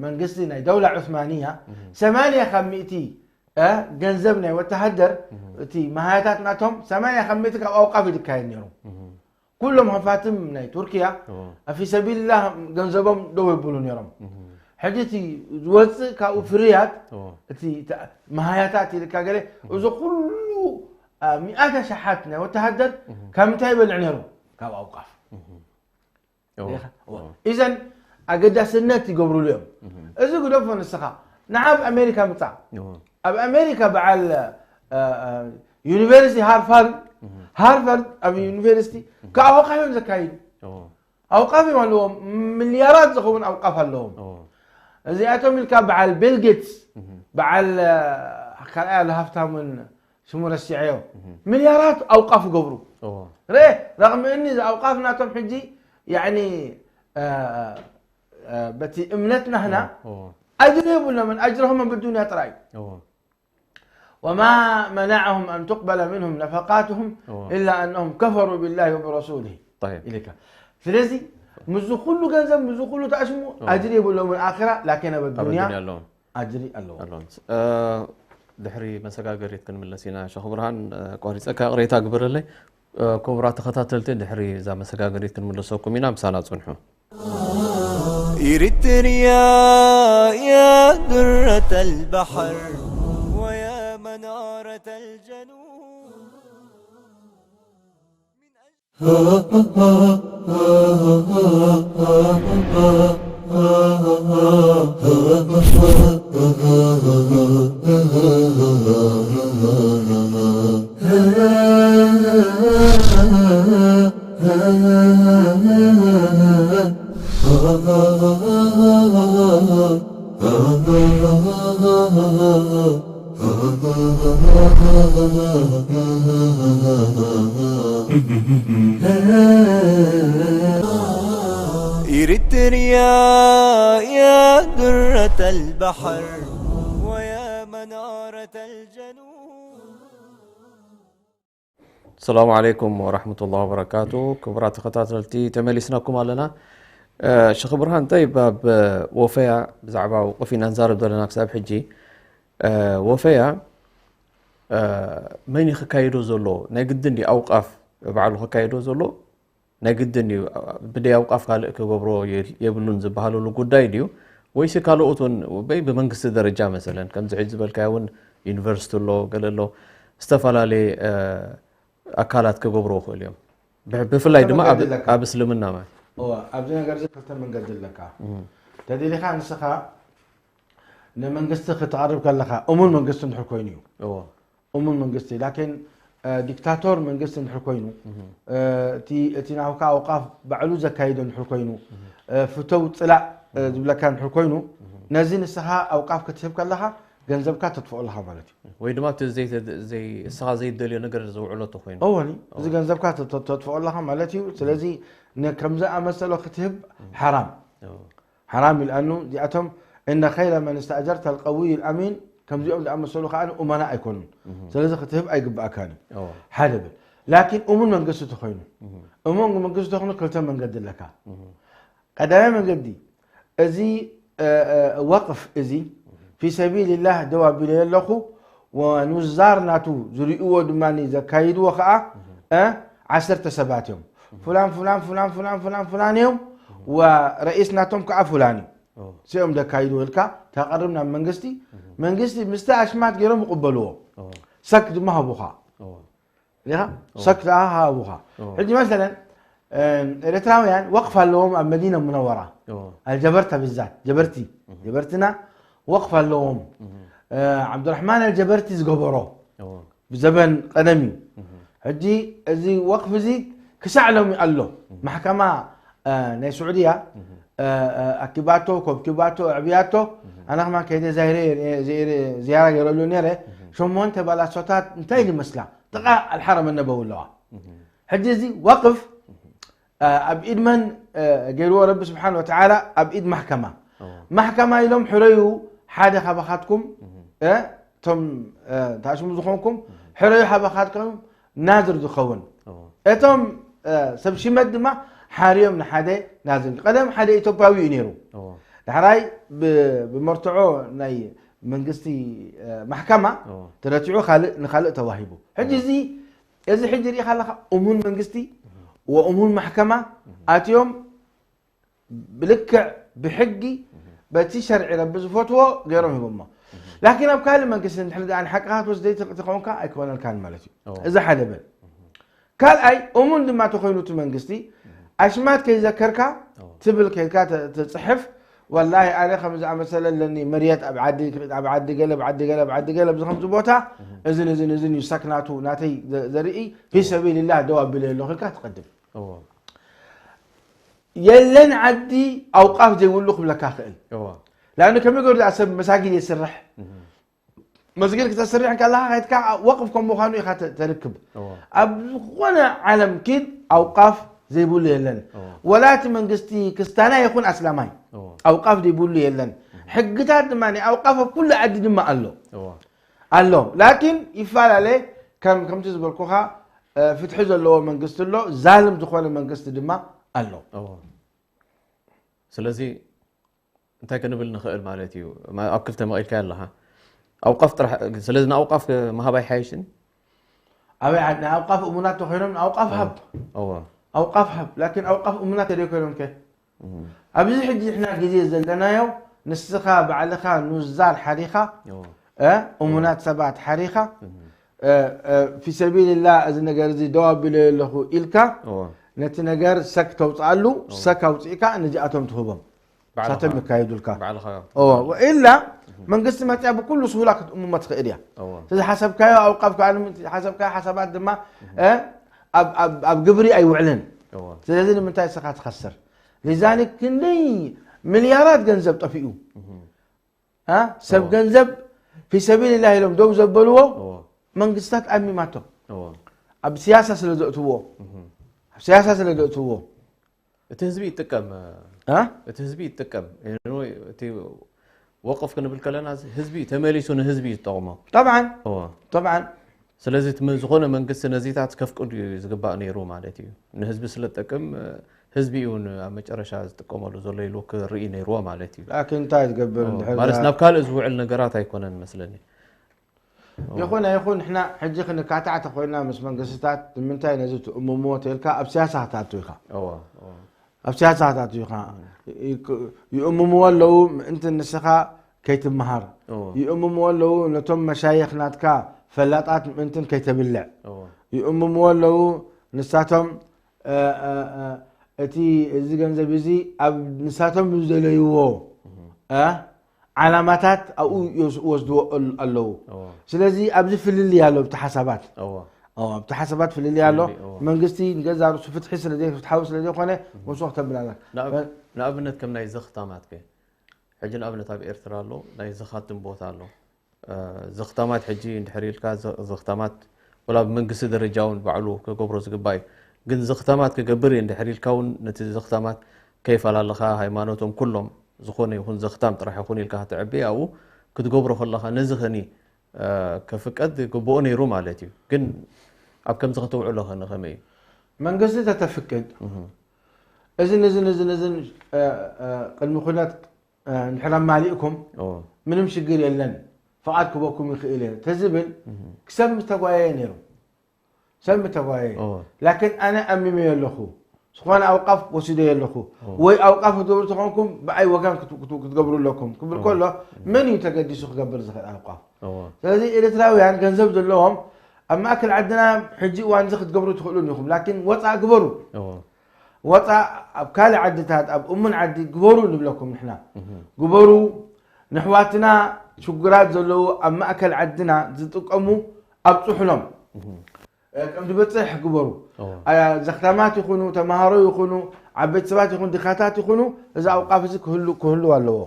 መንግስቲ ናይ ደውላ ዑስማንያ ሰማንያ ካብ ሚእቲ ገንዘብ ናይ ወተሃደር እቲ መሃያታት ናቶም ሰማንያ ካብ ሚእቲ ካብ ኣውቃፍ ይድካየድ ነይሩ። ኩሎም ሃፋትም ናይ ቱርክያ ፊ ሰቢልላህ ገንዘቦም ደው የብሉ ነይሮም። ሕጂ እቲ ዝወፅእ ካብኡ ፍርያት እቲ መሃያታት ኢልካ ገለ እዚ ኩሉ ሚኣት ኣሽሓት ናይ ወተሃደር ካብ ምንታይ ይበልዕ ነይሩ? ካብ ኣውቃፍ። ኢዘን ኣገዳስነት ይገብሩሉ እዮም። እዚ ግደፎ ንስኻ ንዓ ኣብ ኣሜሪካ ምፃእ። ኣብ ኣሜሪካ በዓል ዩኒቨርሲቲ ሃርፋርድ ሃርፋርድ ኣብ ዩኒቨርሲቲ ካብ ኣውቃፍ እዮም ዘካይዱ። ኣውቃፍ እዮም ኣለዎም። ሚልያራት ዝኸውን ኣውቃፍ ኣለዎም። እዚኣቶም ኢልካ በዓል ቢል ጌትስ በዓል ካልኣይ ኣሎ ሃፍታም እውን ሽሙ ረሲዐዮ ሚልያራት ኣውቃፍ ይገብሩ። ርእ ረቕሚ እኒ ኣውቃፍ ናቶም ሕጂ ያኒ በቲ እምነት ናህና ኣጅሪ የብሎምን። ኣጅርኹም ብዱንያ ጥራይ። وما منعهم أن تقبل منهم نفقاتهم إلا أنهم كفروا بالله وبرسوله. ኢልካ ስለዚ ምዚ ኩሉ ገንዘብ ምዚ ኩሉ ተኣሽሙ ኣጅሪ የብሎምን ኣኺራ ላኪን ኣብ ኣብ ኣዱንያ ኣዱንያ ኣለዎም ኣጅሪ ኣለዎ። ኣለዎም። ድሕሪ መሰጋገሪት ክንምለስ ኢና። ሸኽ ብርሃን ኣቋሪፀካ ቅሬታ ግበረለይ። ክቡራት ተኸታተልቲ ድሕሪ እዛ መሰጋገሪት ክንምለሰኩም ኢና። ምሳና ፅንሑ። إريتريا يا درة البحر ويا منارة الجنوب. إريتريا يا درة البحر ويا منارة الجنوب. ሰላሙ ዓለይኩም ወራህመቱላሂ ወበረካቱ። ክቡራት ተኸታተልቲ ተመሊስናኩም ኣለና። እ፣ ሸኽ ብርሃን፣ ጠይብ፣ ኣብ ወፈያ ብዛዕባ ውቁፍ ኢና ንዛረብ ዘለና ክሳብ ሕጂ። እ፣ ወፈያ፣ እ፣ መን እዩ ክካየዶ ዘሎ? ናይ ግድን ድዩ ኣውቃፍ ባዕሉ ክካየዶ ዘሎ? ናይ ግድን እዩ፣ ብደይ ኣውቃፍ ካልእ ክገብሮ የ-፣ የብሉን ዝበሃለሉ ጉዳይ ድዩ? ወይስ ካልኦት እውን በይ ብመንግስቲ ደረጃ መሰለን ከምዚ ሕጂ ዝበልካዮ እውን ዩኒቨርሲቲ ኣሎ፣ ገለ ኣሎ፣ ዝተፈላለየ፣ እ፣ ኣካላት ክገብርዎ ይኽእሉ እዮም። ብ-፣ ብፍላይ ክልተ ድማ ኣብ፣ መንገዲ ኣለካ። ኣብ እስልምና ማለት። እወ፣ ኣብዚ ነገር እዚ ክልተ መንገዲ ኣለካ። እም። ተደሊኻ ንስኻ ንመንግስቲ ክትቐርብ ከለኻ፣ እሙን መንግስቲ እንድሕር ኮይኑ እዩ። እወ። እሙን መንግስቲ፣ ላኪን፣ እ፣ ዲክታቶር መንግስቲ እንድሕር ኮይኑ፣ እም። እ፣ እቲ፣ እቲ ናውካ ኣውቃፍ ባዕሉ ዘካይዶ እንድሕር ኮይኑ፣ እም። እ፣ ፍተው ጽላእ፣ እ፣ ዝብለካ እንድሕር ኮይኑ፣ እም። ነዚ ንስኻ ኣውቃፍ ክትህብ ከለኻ፣ ገንዘብካ ተጥፍኦ ኣለኻ ማለት እዩ። ወይ ድማ እቲ ዘይተ-፣ ዘይ-፣ እስኻ ዘይደልዮ ነገር ዘውዕሎ ተኾይኑ። እወ፣ እዚ እወ። ገንዘብካ ተ-፣ ተ-፣ ተጥፍኦ ኣለኻ ማለት እዩ። ስለዚ ን-፣ ከምዚ ኣመሰሎ ክትህብ እም። ሓራም። እወ። ሓራም እዩ፣ ለኣኑ እዚኣቶም እነ ኸይረ መን እስተእጀርተ ኣልቀውዩ ኣልኣሚን፣ ከምዚኦም ዝኣመሰሉ ከኣ እመና ኣይኮኑን። እም። ስለዚ ክትህብ ኣይግብኣካን እዩ። እወ። ሓደ ብል። ላኪን እሙን መንግስቲ ተኾይኑ፣ እም። እሙን መንግስቲ ተኾይኑ ክልተ መንገዲ ኣለካ። እም። ቀዳማይ መንገዲ፣ እዚ፣ እ፣ እ፣ ወቅፍ እዚ ፊ ሰቢልላህ ደው ኣቢለዮ ኣለኹ፣ ወኑዛር ናቱ ዝርእይዎ ድማ ዘካይድዎ ኸዓ፣ እ፣ ዓሰርተ ሰባት እዮም። ፍላን፣ ፍላን፣ ፍላን፣ ፍላን፣ ፍላን፣ ፍላን እዮም፣ ወረኢስ ናቶም ከዓ ፍላን እዩ። ኦ። እዚኦም ዘካይድዎ ኢልካ ተቕርብ ናብ መንግስቲ። መንግስቲ ምስቲ ኣሽማት ገይሮም ይቕበልዎ። ኦ። ሰክ ድማ ሃቡኻ። ኦ። ዲኻ? ኦ። ሰክ ደኣ ሃቡኻ። ኦ። ሕጂ መሰለን፣ እ፣ ኤርትራውያን ወቕፍ ኣለዎም ኣብ መዲና ሙነወራ። ኦ። ኣልጀበርታ ብዛት፣ ጀበርቲ፣ እህ። ጀበርትና ወቕፍ ኣለዎም። እህ። እ፣ ዓብዱራሕማን ኣልጀበርቲ ዝገበሮ ኦ። ብዘበን ቀደም እዩ። እህ። ሕጂ እዚ ወቕፍ እዚ ክሳዕ ሎሚ ኣሎ። እህ። ማሕከማ፣ እ፣ ናይ ስዑድያ፣ እህ። እ፣ እ፣ ኣኪባቶ፣ ኮብኪባቶ፣ ኣዕብያቶ። እህ። ኣነ ከማን ከይደ ዛይረ፣ ዛይረ፣ ዝያራ ገይረሉ ነይረ። እህ። ሸሞንተ ባላሶታት እንታይ ዝመስላ? ጥቓ ኣልሐረም ነበዊ ኣለዋ። እህ። ሕጂ እዚ ወቕፍ፣ እ፣ ኣብ ኢድ መን፣ እ፣ ገይርዎ? ረቢ ስብሓን ወተዓላ ኣብ ኢድ ማሕከማ። ኦ። ማሕከማ ኢሎም ሕረዩ ሓደ ካባኻትኩም፣ እህ። እ፣ እቶም፣ እ፣ ተኣሽሙ ዝኾንኩም፣ እህ። ሕረዩ ካባኻትኩም ናዝር ዝኸውን። ኦ። እቶም፣ እ፣ ሰብ ሽመት ድማ ሓርዮም ንሓደ ናዝር። ቀደም ሓደ ኢትዮጵያዊ እዩ ነይሩ። ኦ። ዳሕራይ ብ-፣ ብመርትዖ ናይ መንግስቲ፣ እ፣ ማሕከማ ኦ። ተረቲዑ ካልእ፣ ንኻልእ ተዋሂቡ። ሕጂ ኦ። እዚ እዚ ሕጂ ሪኢኻ ኣለኻ፣ እሙን መንግስቲ ወእሙን ማሕከማ ኣትዮም ብልክዕ ብሕጊ በቲ ሸርዒ ረቢ ዝፈትዎ ገይሮም ሂቦሞ። ላኪን ኣብ ካልእ መንግስቲ እንድሕር ደኣ ንሓቅኻ ክትወስድ ዘይትኽእል ተኾንካ ኣይኮነልካን ማለት እዩ። ኦ። እዚ ሓደ በል። ካልኣይ፣ እሙን ድማ ተኾይኑ እቲ መንግስቲ፣ ኣሽማት ከይዘከርካ ኦ። ትብል ከይድካ ተ-፣ ትጽሕፍ፣ ወላሂ ኣነ ከም ዝኣመሰለ ኣለኒ፣ መርየት ኣብ ዓዲ፣ ኣብ ዓዲ ገለ፣ ኣብ ዓዲ ገለ፣ ኣብ ዓዲ ገለ፣ ኣብዚ ከምዚ ቦታ፣ እህም። እዝን፣ እዝን፣ እዝን እዩ ሳክናቱ ናተይ ዘ-፣ ዘርኢ፣ ፊ እዎ። ሰቢልላህ ደው ኣቢለ ኣለኹ ኢልካ ትቐድም። እዎ። የለን ዓዲ ኣውቃፍ ዘይብሉ ክብለካ ክእል። እዎ። ላእኑ ከመይ ገይሩ ደኣ ሰብ መሳጊድ የስርሕ? እህም። መስጊድ ክተስርሕ ከለኻ ከይድካ ወቅፍ ከም ምዃኑ ኢኻ ተ-፣ ተርክብ። እዎ። ኣብ ዝኾነ ዓለም ኪድ ኣውቃፍ ዘይብሉ የለን። እዎ። ወላ እቲ መንግስቲ ክስታና ይኹን ኣስላማይ እዎ። ኣውቃፍ ዘይብሉ የለን። እህም። ሕግታት ድማ ናይ ኣውቃፍ ኣብ ኩሉ ዓዲ ድማ ኣሎ። እዎ። ኣሎ። ላኪን ይፈላለ፣ ከም፣ ከምቲ ዝበልኩኻ፣ እ፣ ፍትሒ ዘለዎ መንግስቲ ኣሎ፣ ዛልም ዝኾነ መንግስቲ ድማ ኣሎ። እዎ። ስለዚ እንታይ ክንብል ንኽእል ማለት እዩ? ማ-፣ ኣብ ክልተ መቒልካዮ ኣለኻ። ኣውቃፍ ጥራሕ፣ ስለዚ ንኣውቃፍ ምሃብ ኣይሓይሽን? ኣበይ ዓድ-፣ ናይ ኣውቃፍ እሙናት ተኾይኖም ንኣውቃፍ ሃብ። እዎ። ኣውቃፍ ሃብ። ላኪን ኣውቃፍ እሙናት ተደይኮይኖም ከ? እም። ኣብዚ ሕጂ ንሕና ግዜ ዘለናዮ፣ ንስኻ ባዕልኻ ኑዛር ሓሪኻ፣ እዎ። እ፣ እሙናት ሰባት ሓሪኻ፣ እም። እ፣ እ፣ ፊ ሰቢልላህ እዚ ነገር እዚ ደው ኣቢለዮ ኣለኹ ኢልካ፣ እዎ። ነቲ ነገር ሰክ ተውፅኣሉ፣ እዎ። ሰክ ኣውፂእካ ነዚኣቶም ትህቦም። ባዕልኻ። ሳቶም ይካየዱልካ። ባዕልኻ። እዎ፣ ወኢላ እም። መንግስቲ መፅያ ብኩሉ ስሁላ ክትእምሞ ትኽእል እያ። እዎ። እቲ ዝሓሰብካዮ ኣውቃፍ ከኣ፣ እቲ ዝሓሰብካዮ ሓሳባት ድማ፣ እም። እ፣ ኣብ፣ ኣብ፣ ኣብ ግብሪ ኣይውዕልን። እዎ። ስለዚ ንምንታይ ንስኻ ትኸስር? ሊዛሊክ ክንደይ ሚልያራት ገንዘብ ጠፊኡ። እም። እ? ሰብ እዎ። ገንዘብ ፊ ሰቢልላህ ኢሎም ደው ዘበልዎ እዎ። መንግስታት ኣሚማቶ። እዎ። ኣብ ስያሳ ስለ ዘእትዎ። እም። ኣብ ስያሳ ስለ ዘእትዎ። እቲ ህዝቢ ይጥቀም። እ? እቲ ህዝቢ ይጥቀም። Anyway፣ እቲ ወቅፍ ክንብል ከለና ህዝቢ ተመሊሱ ንህዝቢ እዩ ዝጠቕሞ። ጠብዓን። እዎ። ጠብዓን። ስለዚ እቲ መ-፣ ዝኾነ መንግስቲ ነዚታት ከፍቅድ እዩ ዝግባእ ነይሩ ማለት እዩ። ንህዝቢ ስለ ዝጠቅም፣ እ፣ ህዝቢ እዩ ን- ኣብ መጨረሻ ዝጥቀመሉ ዘሎ ኢሉ ክርኢ ነይርዎ ማለት እዩ። ላኪን እንታይ ትገብር እንድሕር ማለት ናብ ካልእ ዝውዕል ነገራት ኣይኮነን መስለኒ። ይኹን ኣይኹን ንሕና ሕጂ ክንካታዕ ተኮይና ምስ መንግስትታት ንምንታይ ነዚ ትእምምዎ ተልካ ኣብ ስያሳ ክትኣቱ ኢኻ። እወ፣ እወ። ኣብ ስያሳ ክትኣቱ ኢኻ። ይእምምዎ ኣለዉ ምእንቲ ንስኻ ከይትመሃር። እወ። ይእምምዎ ኣለዉ ነቶም መሻይኽ ናትካ ፈላጣት ምእንትን ከይተብልዕ። እወ። ይእምምዎ ኣለዉ ንሳቶም እ፣ እ፣ እ፣ እቲ እዚ ገንዘብ እዚ ኣብ ንሳቶም ዝደለይዎ እ፣ ዓላማታት ኣብኡ ይወስ- ይወስድዎ ኣል- ኣለዉ። እወ። ስለዚ ኣብዚ ፍልልይ ኣሎ ኣብቲ ሓሳባት እወ። ኦ፣ ኣብቲ ሓሳባት ፍልልይ ኣሎ። ፍልልይ፣ እወ። መንግስቲ ንገዛ ርእሱ ፍትሒ ስለ ዘይፍትሓዊ ስለ ዘይኮነ ምስኡ ክተብል ኣለካ። ንኣብ- ንኣብነት ከም ናይ ዘኽታማት ከ ሕጂ ንኣብነት ኣብ ኤርትራ ኣሎ ናይ ዘኻትም ቦታ ኣሎ። እ፣ ዘኽታማት ሕጂ እንድሕር ኢልካ ዘ- ዘኽታማት ወላ ብመንግስቲ ደረጃ እውን ባዕሉ ክገብሮ ዝግባእ እዩ። ግን ዘኽታማት ክገብር እየ እንድሕር ኢልካ እውን ነቲ ዘኽታማት ከይፈላለኻ ሃይማኖቶም ኩሎም ዝኾነ ይኹን ዘኽታም ጥራሕ ይኹን ኢልካ ከተዕቢ ኣብኡ ክትገብሮ ከለኻ ነዚ ኸኒ እ፣ ከፍቀድ ግብኦ ነይሩ ማለት እዩ። ግን ኣብ ከምዚ ከተውዕሎ ኸ ንኸመይ እዩ? መንግስቲ ተተፍቅድ እዝን እዝን እዝን እዝን እ፣ እ፣ ቅድሚ ኩነት እ፣ እንድሕር ኣማሊእኩም እወ። ምንም ሽግር የለን ፍቓድ ክበኩም ይኽእል እየ ተዝብል ሰብ ምስተጓየየ ነይሩ። ሰብ ምተጓየየ እወ። ላኪን ኣነ ኣሚመዮ ኣለኹ ዝኾነ ኣውቃፍ ወሲደዮ ኣለኹ ወይ ኣውቃፍ ክትገብሩ ተኾንኩም ብኣይ ወገን ክት- ክት- ክትገብሩ ኣለኩም ክብል ከሎ መን እዩ ተገዲሱ ክገብር ዝኽእል ኣውቃፍ? እወ። ስለዚ ኤርትራውያን ገንዘብ ዘለዎም ኣብ ማእከል ዓድና ሕጂ እዋን እዚ ክትገብሩ ትኽእሉን ኢኹም ላኪን ወፃእ ግበሩ። እወ። ወፃእ ኣብ ካልእ ዓድታት ኣብ እሙን ዓዲ ግበሩ ንብለኩም ንሕና ግበሩ። ንሕዋትና ሽጉራት ዘለዉ ኣብ ማእከል ዓድና ዝጥቀሙ ኣብፅሑሎም። ከም ዝበፅሕ ግበሩ። እወ። ኣ፣ ዘኽታማት ይኹኑ ተምሃሮ ይኹኑ ዓበይቲ ሰባት ይኹኑ ድኻታት ይኹኑ እዚ ኣውቃፍ እዚ ክህሉ ክህሉ ኣለዎ።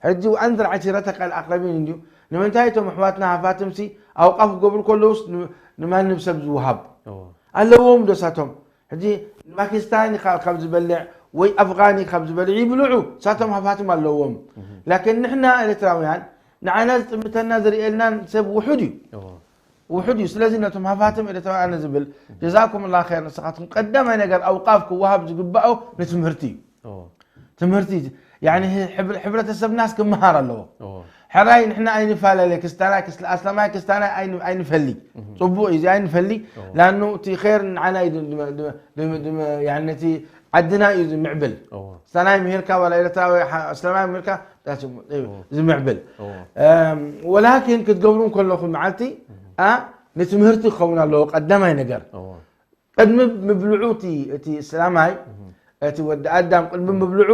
ሕጂ ወኣንዘር ዓሺረተከ ኣልኣቅረቢን እንድዩ። ንምንታይ እቶም ኣሕዋትና ሃፋትምሲ ኣውቃፍ ክገብሩ ከለውስ ን- ንማንም ሰብ ዝወሃብ እወ። ኣለዎም ዶ ሳቶም? ሕጂ ንፓኪስታን ኢኻ ካብ ዝበልዕ ወይ ኣፍጋን ኢኻ ካብ ዝበልዕ ይብልዑ ሳቶም ሃፋትም ኣለዎም። ላኪን ንሕና ኤርትራውያን ንዓና ዝጥምተና ዝርእየልናን ሰብ ውሑድ እዩ። እወ። ውሑድ እዩ። ስለዚ ነቶም ሃፋትም ኤርትራውያን ኣነ ዝብል ጀዛኩም ላ ር ንስኻትኩም ቀዳማይ ነገር ኣውቃፍ ክወሃብ ዝግባኦ ንትምህርቲ እዩ። እወ። ትምህርቲ ያኒ ህብ- ሕብረተሰብናስ ክመሃር ኣለዎ። እወ። ሕራይ ንሕና ኣይንፈላለ ክስታናይ ክስ- ኣስላማይ ክስታናይ ኣይን- ኣይንፈሊ ፅቡቅ እዩ እዚ ኣይንፈሊ እወ። ላኑ እቲ ር ንዓና እዩ ድም- ድም- ድም- ድም- ያኒ ነቲ ዓድና እዩ ዝምዕብል እወ። ክስታናይ ምሂርካ ዋላ ኤርትራዊ ሓ- ኣስላማይ ምሂርካ that's- እዩ ዝምዕብል እወ። እም፣ ወላኪን ክትገብሩ ከለኹም መዓልቲ ኣ ንትምህርቲ ክኸውን ኣለዎ ቀዳማይ ነገር እወ። ቅድሚ ምብልዑ እቲ እቲ እስላማይ እቲ ወዲ ኣዳም ቅድሚ ምብልዑ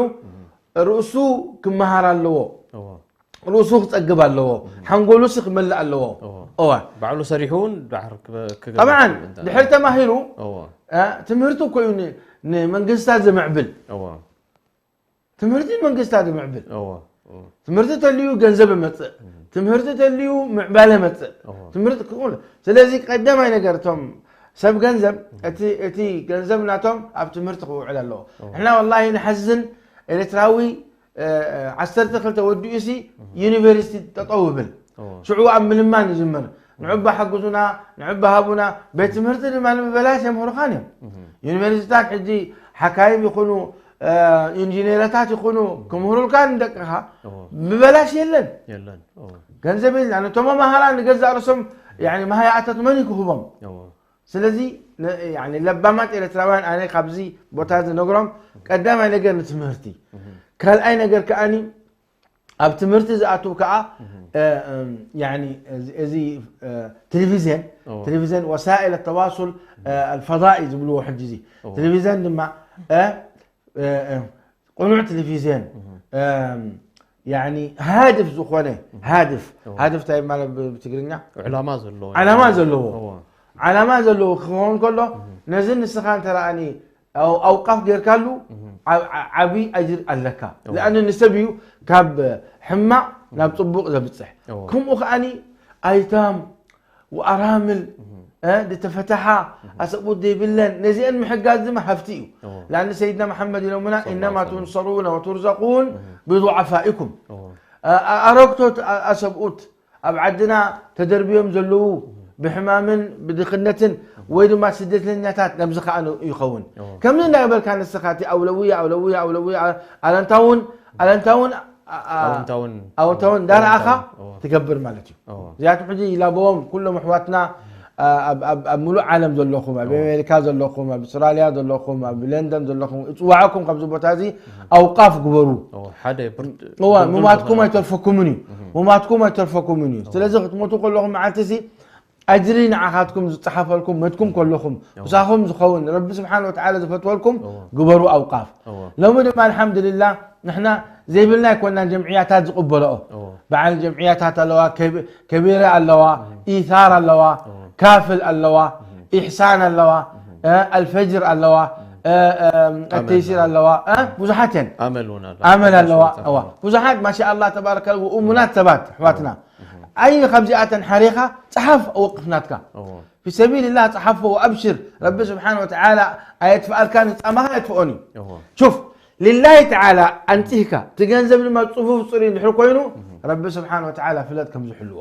ርእሱ ክመሃር ኣለዎ እወ። ርእሱ ክፀግብ ኣለዎ ሓንጎሉሲ ክመልእ ኣለዎ እወ። እወ ባዕሉ ሰሪሑ እውን ዳሕር ክበ- ክገብር ጠብዓን ይኽእል እንተ- ድሕሪ ተማሂሩ እወ። እ፣ ትምህርቲ እኮ እዩ ን- ንመንግስታት ዘምዕብል እወ። ትምህርቲ መንግስታት ዘምዕብል እወ። እወ። ትምህርቲ ተልዩ ገንዘብ መፅእ ትምህርቲ ተልዩ ምዕባለ መፅእ እወ። ትምህርቲ ክቁል ስለዚ ቀዳማይ ነገር እቶም ሰብ ገንዘብ እቲ እቲ ገንዘብ ናቶም ኣብ ትምህርቲ ክውዕል ኣለዎ ንሕና ወላሂ ንሓዝን ኤርትራዊ እ፣ እ፣ ዓሰርተ ክልተ ወዲኡ ሲ ዩኒቨርሲቲ ጠጠው ይብል እወ። ሽዑ ኣብ ምልማን ይጅምር ንዕባ ሓግዙና ንዕባ ሃቡና ቤት ትምህርቲ ድማ ንብበላሽ የምህሩኻን እዮም ዩኒቨርሲቲታት ሕጂ ሓካይም ይኹኑ እ፣ ኢንጂነረታት ይኹኑ ክምህሩልካ ንደቅኻ እወ። ብበላሽ የለን የለን እወ። ገንዘብ የለን ነቶም መማሃራ ንገዛእ ርእሶም ያኒ መሃያእታት መን እዩ ክህቦም እወ። ስለዚ ነ- ያኒ ለባማት ኤርትራውያን ኣነ ካብዚ ቦታ ዝነግሮም ቀዳማይ ነገር ንትምህርቲ ካልኣይ ነገር ከኣኒ ኣብ ትምህርቲ ዝኣትው ከዓ እ፣ እም፣ ያኒ እዚ- እዚ እ፣ ቴሌቪዝን እወ። ቴሌቪዝን ወሳኢል ተዋሱል ኣልፈዳኢ ዝብልዎ ሕጂ እዚ ቴሌቪዝን ድማ እ፣ እ፣ እ፣ ቅኑዕ ቴሌቪዝን እም፣ ያኒ ሃድፍ ዝኾነ ሃድፍ እወ። ሃድፍ እንታይ ማለት ብ- ብትግርኛ ዕላማ ዘለዎ ዓላማ ዘለዎ እወ። ዓላማ ዘለዎ ክኸውን ከሎ ነዚ ንስኻ እንተረኣኒ ኣው- ኣውቃፍ ጌርካሉ ዓ- ዓ- ዓብዪ ኣጅር ኣለካ እወ። ለኣነ ንሰብ እዩ ካብ ሕማቕ ናብ ፅቡቕ ዘብፅሕ እወ። ከምኡ ከኣኒ ኣይታም ወኣራምል እ፣ ዝተፈተሓ ኣሰብኡት ዘይብለን ነዚአን ምሕጋዝ ድማ ሃፍቲ እዩ እወ። ለኣነ ሰይድና መሓመድ ኢሎምና ሰለላሁ ኢነማ ዐለይሂ ወሰለም። ትንሰሩነ ወቱርዘቁን ብضعفائكم እወ። ኣረግቶት ኣሰብኡት ኣብ ዓድና ተደርብዮም ዘለዉ ብሕማምን ብድኽነትን ወይ ድማ ስደተኛታት ከምዚ ከኣ ይኸውን። ከምዚ እንዳበልካ ንስኻ እቲ ኣውለውያ ኣውለውያ ኣውለውያ ኣለንታውን ኣለንታውን ኣወንታውን ኣወንታውን እንዳረኣኻ ትገብር ማለት እዩ። እዚኣቶም ሕጂ ይላበዎም ኩሎም ኣሕዋትና ኣብ ምሉእ ዓለም ዘለኹም፣ ኣብ ኣሜሪካ ዘለኹም፣ ኣብ ኣውስትራልያ ዘለኹም፣ ኣብ ለንደን ዘለኹም እፅዋዕኩም ካብዚ ቦታ እዚ ኣውቃፍ ግበሩ። ሓደ ብርድ- እዋ ብርድ ምማትኩም ዝኾነ ኣይተርፈኩምን እዩ። ምማትኩም ኣይተርፈኩምን እዩ። ስለዚ ክትሞቱ ከለኹም መዓልቲ እዚ ኣጅሪ ንዓኻትኩም ዝፀሓፈልኩም መትኩም ከለኹም ምሳኹም ዝኸውን ረቢ ስብሓን ወተዓላ ዝፈትወልኩም ግበሩ ኣውቃፍ። ሎሚ ድማ ኣልሓምዱልላ ንሕና ዘይብልና ኣይኮናን ጀምዕያታት ዝቕበልኦ። በዓል ጀምዕያታት ኣለዋ፣ ከቢረ ኣለዋ፣ ኢታር ኣለዋ፣ ካፍል ኣለዋ፣ ኢሕሳን ኣለዋ፣ ኣልፈጅር ኣለዋ፣ ኣተይሲር ኣለዋ፣ ብዙሓት እየን። ኣመል ኣለዋ። ብዙሓት ማሻ ኣላ ተባረከ እሙናት ሰባት ኣሕዋትና። ኣይ ካብዚኣተን ሓሪኻ ፀሓፍ ወቅፍ ናትካ ፊ ሰቢልላህ ፀሓፎ ወኣብሽር። ረቢ ስብሓን ወተዓላ ኣየጥፍኣልካን ፃማኻ ኣየጥፍኦን እዩ። ሹፍ ሊላሂ ተዓላ ኣንፂህካ እቲ ገንዘብ ድማ ፅፉፍ ፅሩይ እንድሕር ኮይኑ ረቢ ስብሓን ወተዓላ ፍለጥ ከም ዝሕልዎ።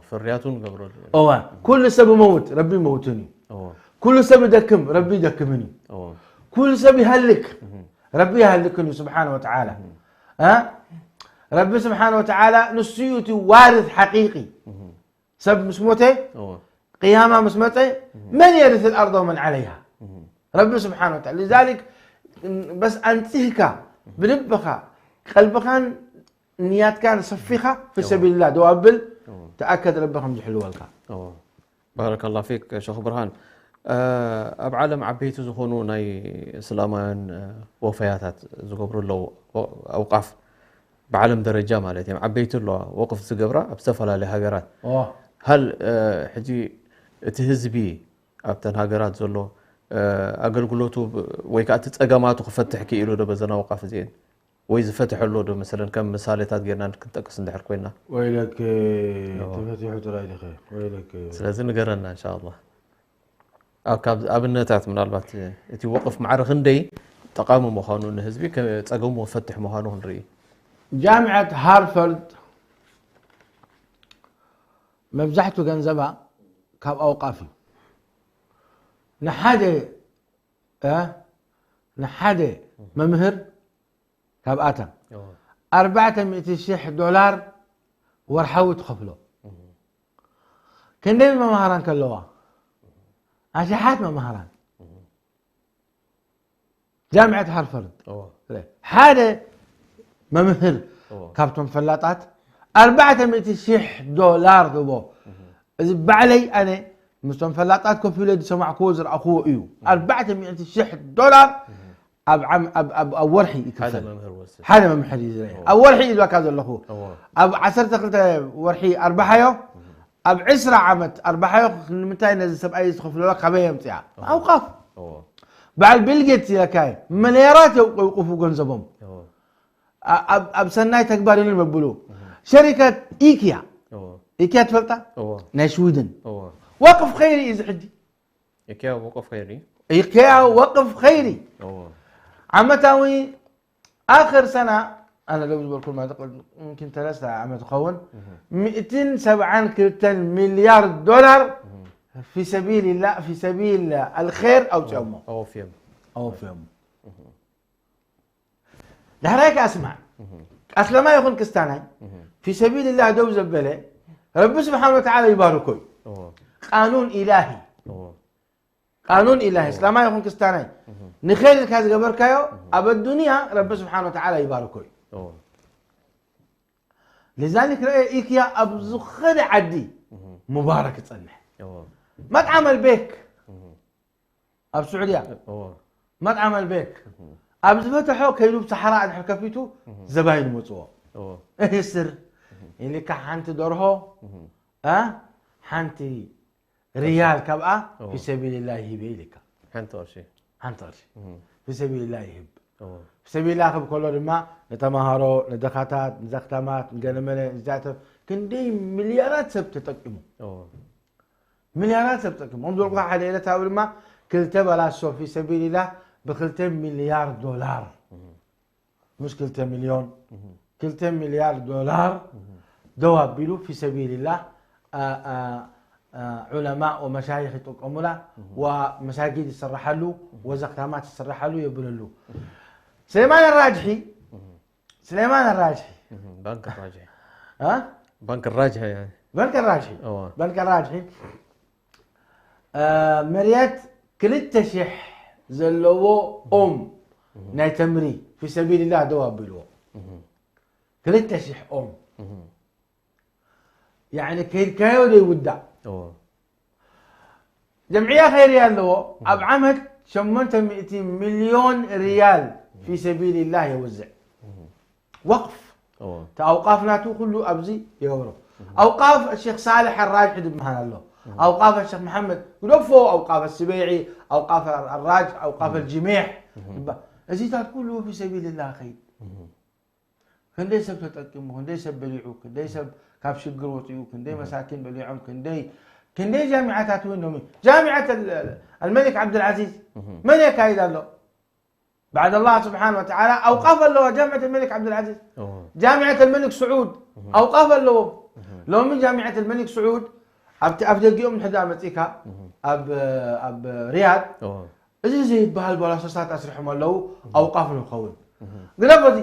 ፍርያቱ ንገብረሉ። እዋ ኩሉ ሰብ ይመውት ረቢ ይመውትን እዩ። ኩሉ ሰብ ይደክም ረቢ ይደክምን እዩ። ኩሉ ሰብ ይሃልክ ረቢ ይሃልክን እዩ ስብሓን ወተዓላ። ረቢ ስብሓን ወተዓላ ንሱ እዩ እቲ ዋርት ሓቂቂ። ሰብ ምስ ሞተ ቅያማ ምስ መፀ መን የርስ ልኣርض ወመን ዓለይሃ ረቢ ስብሓን ወተዓላ። ሊዛሊክ በስ ኣንፂህካ ብልብኻ ቀልብኻን ንያትካን ሰፊኻ ፊ ሰቢልላ ደው ኣብል ተኣከድ ረቢ ከም ዝሕልወልካ። ባረከላ ፊክ ሸኽ ብርሃን። ኣብ ዓለም ዓበይቲ ዝኾኑ ናይ እስላማውያን ወፈያታት ዝገብሩ ኣለዉ ኣውቃፍ ብዓለም ደረጃ ማለት እዮም። ዓበይቲ ኣለዋ ወቅፍ ዝገብራ ኣብ ዝተፈላለዩ ሃገራት። ሃል ሕጂ እቲ ህዝቢ ኣብተን ሃገራት ዘሎ ኣገልግሎቱ ወይ ከዓ እቲ ፀገማቱ ክፈትሕ ክኢሉ ዶ በዘን ኣውቃፍ እዚአን ወይ ዝፈትሐሎ ዶ መሰለን ከም ምሳሌታት ጌርና ክንጠቅስ እንድሕር ኮይና? ወይለክ ተፈቲሑ ጥራይ ዲኸ ወይለክ። ስለዚ ንገረና እንሻላ። ኣብ ካብ ኣብነታት ምናልባት እቲ ወቅፍ ማዕረ ክንደይ ጠቃሚ ምዃኑ ንህዝቢ ከ- ጸገሙ ፈትሕ ምዃኑ ክንርኢ። ጃምዐት ሃርፈርድ መብዛሕቱ ገንዘባ ካብ ኣውቃፍ እዩ። ንሓደ እ ንሓደ መምህር ካብኣታ ኣርባዕተ ሚእቲ ሽሕ ዶላር ወርሓዊ ትኸፍሎ። ክንደይ መምሃራን ከለዋ ኣሽሓት መምሃራን ጃምዐት ሃርፈርድ ሓደ መምህር ካብቶም ፈላጣት ኣርባዕተ ሚእቲ ሽሕ ዶላር ዝቦ። እዚ ባዕለይ ኣነ ምስቶም ፈላጣት ኮፍ ኢለ ዝሰማዕክዎ ዝረኣኽዎ እዩ። ኣርባዕተ ሚእቲ ሽሕ ዶላር ኣብ ዓም- ኣብ- ኣብ- ኣብ ወርሒ ሓደ ይክፈል። መምህር ወስድ ሓደ መምሕር እዩ ዝረአ። ኣብ ወርሒ እዩ ዝባካ ዘለኹ። እዎ። ኣብ ዓሰርተ ክልተ ወርሒ ኣርባሓዮ ኣብ ዕስራ ዓመት ኣርባሓዮ ንምንታይ ነዚ ሰብኣይ ዝኸፍለላ ካበይ የምፅኣ? ኣውቃፍ እዎ። በዓል ቢል ጌትስ ኢለካ እየ። መለያራት የውቅ- የውቅፉ ገንዘቦም እዎ። ኣ- ኣብ- ኣብ ሰናይ ተግባር ኢሉ መብሉ ሸሪከት ኢክያ እዎ። ኢክያ ትፈልጣ እዎ። ናይ ሽዊድን እዎ። ወቅፍ ኸይሪ እዩ እዚ ሕጂ ኢክያ ወቅፍ ኸይሪ ኢክያ ወቅፍ ኸይሪ እዎ። ዓመታዊ ኣኽር ሰና ኣነ ለው ዝበልኩ ማለት ቅድ- ምኪን ተለስተ ዓመት ይኸውን ሚእትን ሰብዓን ክልተን ሚልያርድ ዶላር ፊ ሰቢልላ ፊ ሰቢል ኣልኸር ኣውፅኦሞ ኣወፍዮም ኣወፍዮም ዳሕራይ ከኣ ስማዕ ኣስለማይ ይኹን ክስታናይ ፊ ሰቢልላህ ደው ዘበለ ረቢ ስብሓን ወተዓላ ይባርኮ እዩ ቃኑን ኢላሂ ቃኑን ኢላሂ እስላማይ ይኹን ክስታናይ ንኸይር ኢልካ ዝገበርካዮ ኣብ ኣዱንያ ረቢ ስብሓን ወተዓላ ይባርኮ እዩ ሊዛሊክ ረአ ኢክያ ኣብ ዝኾነ ዓዲ ሙባረክ ይጸንሕ መጥዓም ኣልቤክ ኣብ ስዑድያ መጥዓም ኣልቤክ ኣብ ዝፈትሖ ከይዱ ብሰሓራ ኣድሕር ከፊቱ ዘባይኑ መጽዎ እህስር ኢልካ ሓንቲ ደርሆ እ ሓንቲ ሪያል ካብኣ ፊ ሰቢልላህ ይህብ ኢልካ ሓንቲ ቅርሺ ሓንቲ ቅርሺ ፊ ሰቢልላህ ይህብ ፊ ሰቢልላህ ክብ ከሎ ድማ ንተማሃሮ ንደኻታት ንዘኽታማት ንገለመለ ንዛተፍ ክንደይ ሚልያራት ሰብ ተጠቂሙ ሚልያራት ሰብ ጠቂሙ ከም ዝበልኩ ሓደ ዕለታዊ ድማ ክልተ በላሶ ፊ ሰቢልላህ ብክልተ ሚልያር ዶላር ምስ ክልተ ሚልዮን ክልተ ሚልያር ዶላር ደው ኣቢሉ ፊ ሰቢልላህ ዑለማእ ወመሻይኽ ይጥቀሙላ፣ ወመሳጊድ ይስራሓሉ፣ ወዘኽታማት ይስራሓሉ የብለሉ። ስሌማን ኣራጅሒ፣ ስሌማን ኣራጅሒ፣ ባንክ ራጅሒ፣ እ? ባንክ ራጅሒ፣ ባንክ ራጅሒ፣ እዋ። ባንክ ራጅሒ፣ እ፣ መሬት ክልተ ሽሕ ዘለዎ ኦም ናይ ተምሪ ፊ ሰቢልላህ ደው ኣቢልዎ። ክልተ ሽሕ ኦም። ያዕኒ ከይድካዮ ዘይውዳእ። እዎ። ጀምዕያ ኸይርያ ኣለዎ። ኣብ ዓመት ሸሞንተ ሚእቲ ሚልዮን ሪያል ፊ ሰቢልላህ የውዝዕ። ወቕፍ። እዎ። እቲ ኣውቃፍ ናቱ ኩሉ ኣብዚ ይገብሮ። ኣውቃፍ ሸኽ ሳልሕ ኣራጅሒ ዝበሃል ኣሎ። ኣውቃፍ ሸኽ መሓመድ፣ ግደፎ፣ ኣውቃፍ ስበይዒ፣ ኣውቃፍ ኣራጅ፣ ኣውቃፍ ኣልጅሜሕ። እባ-፣ እዚታት ኩሉ ፊ ሰቢልላህ ኸይድ። ክንደይ ሰብ ተጠቂሙ፣ ክንደይ ሰብ በሊዑ፣ ክንደይ ሰብ ካብ ሽግር ወፂኡ፣ ክንደይ መሳኪን በሊዖም፣ ክንደይ፣ ክንደይ ጃሚዓታት እውን ሎሚ። ጃሚዓት ኣል-፣ ኣልመሊክ ዓብዱልዓዚዝ መን የካይድ ኣሎ? ባዕድ ኣላህ ስብሓን ወተዓላ ኣውቃፍ ኣለዋ ጃሚዓት ኣልመሊክ ዓብዱልዓዚዝ። እዎ። ጃሚዓት ኣልመሊክ ስዑድ ኣውቃፍ ኣለዎም። ሎሚ ጃሚዓት ኣልመሊክ ስዑድ ኣብቲ ኣፍ ደጊኦም ንሕዳ መፂካ ኣብ፣ ኣብ ሪያድ እዎ። እዚ ዘይበሃል ባላሶታት ኣስሪሖም ኣለዉ፣ ኣውቃፍ ንኸውን። ግደፎ እዚ፣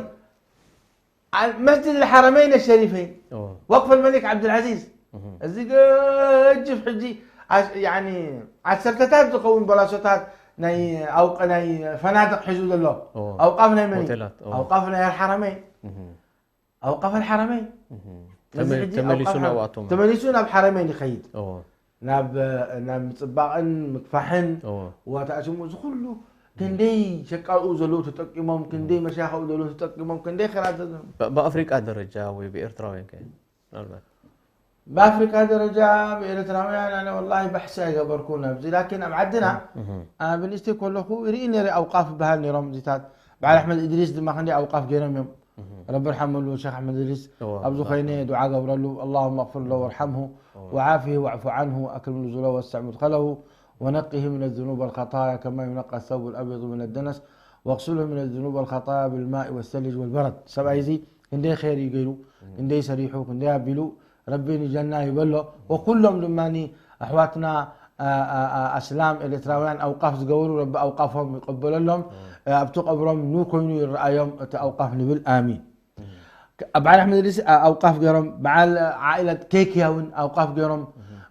ኣ-፣ መስጅድ ልሓረመይን ሸሪፈይን፣ እዎ። ወቅፍ ልመሊክ ዓብዱልዓዚዝ፣ እዚ ገጅፍ ሕጂ፣ ኣስ-፣ ያኒ፣ ዓሰርተታት ዝኸውን ባላሶታት ናይ ኣውቀ-፣ ናይ ፈናድቅ ሒዙ ዘሎ፣ እዎ። ኣውቃፍ ናይ መን እዩ? ሆቴላት፣ እዎ። ኣውቃፍ ናይ ሓረመይን። ኣውቃፍ ኣልሓረመይን። እህ። እዚ ተመ-፣ ሕጂ ተመሊሱ ኣውቃፍ ናብኣቶም። ተመሊሱ ናብ ሓረመይን ይኸይድ። እዎ። ናብ፣ ናብ ምጽባቕን ምክፋሕን እዎ። ወታእሽሙ እዚ ኩሉ ክንደይ ሸቃኡ ዘለዉ ተጠቂሞም፣ ክንደይ መሻኻኡ ዘለዉ ተጠቂሞም፣ ክንደይ ኸራት ዘለዉ። ብ-፣ ብኣፍሪቃ ደረጃ ወይ ብኤርትራውያን ከ? ምናልባት። ብኣፍሪቃ ደረጃ ብኤርትራውያን ኣነ ወላሂ ባሕሲ ኣይገበርኩን ኣብዚ። ላኪን ኣብ ዓድና እህ። ኣብ ንእሽተይ ከለኹ ይርኢ ነይረ ኣውቃፍ ይበሃል ነይሮም እዚታት። በዓል ኣሕመድ እድሪስ ድማ ክንደይ ኣውቃፍ ገይሮም እዮም። ረቢ ርሓመሉ ሸኽ ኣሕመድ እድሪስ እዎ፣ ኣብዚ ኮይነ ዱዓ ገብረሉ። اللهم اغفر له وارحمه وعافه واعف عنه وأكرم نزله ووسع مدخله ونقه من الذنوب والخطايا كما ينقى الثوب الأبيض من الدنس واغسله من الذنوب والخطايا بالماء والثلج والبرد። ሰብኣይ እዚ ክንደይ ኸይር እዩ ገይሩ፣ ክንደይ ሰሪሑ፣ ክንደይ ኣቢሉ ረቢ ንጀና ይበሎ። ወኩሎም ድማ ኣሕዋትና፣ ኣ-፣ ኣ-፣ ኣ-፣ ኣስላም ኤርትራውያን ኣውቃፍ ዝገብሩ ረቢ ኣውቃፎም ይቀበለሎም። ኣብቲ ቀብሮም ኑ ኮይኑ ይረኣዮም እቲ ኣውቃፍ ንብል ኣሚን። በዓል ኣሕመድ እድሪስ ኣውቃፍ ገይሮም፣ በዓል ዓኢለት ኬክያ እውን ኣውቃፍ ገይሮም፣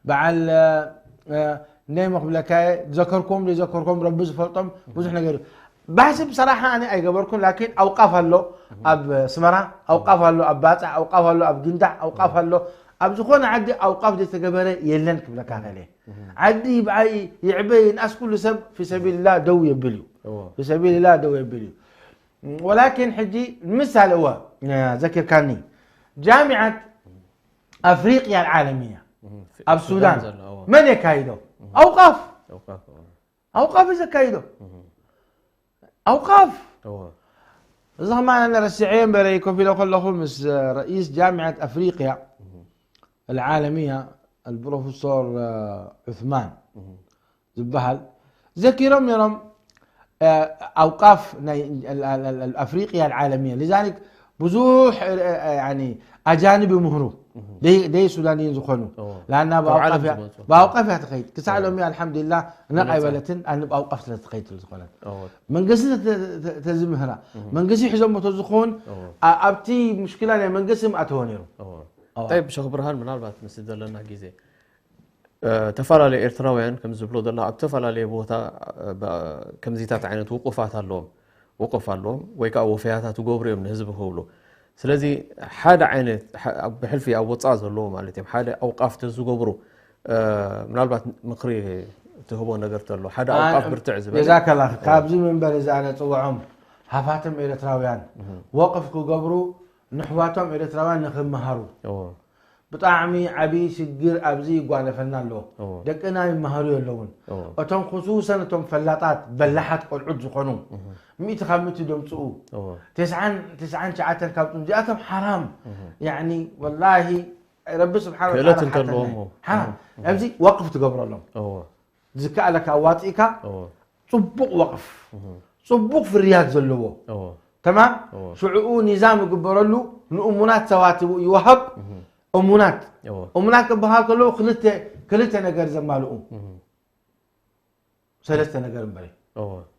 በዓል፣ እ፣ እ፣ እንደይ መኽብለካ እየ፣ ዘከርኩም ዘይዘከርኩም ረቢ ዝፈልጦም ብዙሕ ነገር እዩ። ባሕሲ ብሰራሓ ኣነ ኣይገበርኩን፣ ላኪን ኣውቃፍ ኣሎ ኣብ ኣስመራ፣ ኣውቃፍ ኣሎ ኣብ ባጽዕ፣ ኣውቃፍ ኣሎ ኣብ ጊንዳዕ፣ ኣውቃፍ ኣሎ ኣብ ዝኾነ ዓዲ ኣውቃፍ ዘይተገበረ የለን ክብለካ እኽእል እየ። ዓዲ ይብዓይ ይዕበ ይንኣስ ኩሉ ሰብ ፊ ሰቢልላ ደው የብል እዩ። እዎ። ፊ ሰቢልላ ደው የብል እዩ። ወላኪን ሕጂ ምሳሌ እወ ዘኪርካኒ ጃሚዓት ኣፍሪቅያ ኣልዓለምያ ኣብ ሱዳን ዘሎ፣ እዎ። መን የካይዶ? ኣውቃፍ። ኣውቃፍ፣ እዎ። ኣውቃፍ እዩ ዘካይዶ። ኣውቃፍ። እዎ። እዚ ከማን ኣነ ረሲዐዮ እምበር ኮፍ ኢለ ከለኹ ምስ ረኢስ ጃሚዓት ኣፍሪቅያ ኣልዓለምያ ኣልፕሮፌሶር ዑስማን ዝበሃል ዘኪሮም ነይሮም። ኣውቃፍ ናይ ኣፍሪቅያ ኣልዓለምያ ሊዛሊክ ብዙሕ ኣጃንብ ይምህሩ ደይ ሱዳንይን ዝኾኑ ላና ብኣውቃፍ እያ ትኸይድ ክሳዕ ሎሚ ኣልሓምዱሊላ ነቕ ኣይበለትን ኣንብ ኣውቃፍ ስለ ትኸይድ ስለ ዝኾነት መንግስቲ ተዝምህራ መንግስቲ ሒዞሞ ተዝኸውን ኣብቲ ሙሽኪላ ናይ መንግስቲ ምኣተወ ነይሩ። ጠይብ ሸኽ ብርሃን ምናልባት ምስ ዘለና ግዜ ተፈላለዩ ኤርትራውያን ከም ዝብሎ ዘለና ኣብ ዝተፈላለየ ቦታ ከምዚታት ዓይነት ውቁፋት ኣለዎም ውቁፍ ኣለዎም ወይ ከዓ ወፈያታት ይገብሩ እዮም ንህዝቢ ክብሉ ስለዚ ሓደ ዓይነት ብሕልፊ ኣብ ወፃእ ዘለዎ ማለት እዮም ሓደ ኣውቃፍ ተዝገብሩ ምናልባት ምክሪ ትህቦ ነገር ተሎ ሓደ ኣውቃፍ ብርትዕ ዝበለ ጀዛከላ ካብዚ መንበር እዚ ኣነ ፅውዖም ሃፋትም ኤርትራውያን ወቅፍ ክገብሩ ንሕዋቶም ኤርትራውያን ንክመሃሩ ብጣዕሚ ዓብዪ ሽግር ኣብዚ ይጓነፈና ኣሎ። ደቅና ይመሃሩ የለውን። እቶም ክሱሰን እቶም ፈላጣት በላሓት ቆልዑት ዝኾኑ ሚእቲ ካብ ሚእቲ ደምፅኡ ተስዓን ትስዓን ትሽዓተን ካብ እዚኣቶም ሓራም ያኒ ወላሂ ረቢ ስብሓን ክእለት እንተለዎም ሓራም ኣብዚ ወቅፍ ትገብረሎም ዝከኣለካ ኣዋፂእካ ፅቡቕ ወቕፍ ፅቡቕ ፍርያት ዘለዎ ተማም ሽዕኡ ኒዛም ይግበረሉ ንእሙናት ሰባት ይወሃብ እሙናት እሙናት ክበሃል ከለዉ ክልተ ክልተ ነገር ዘማልኡ ሰለስተ ነገር እምበረ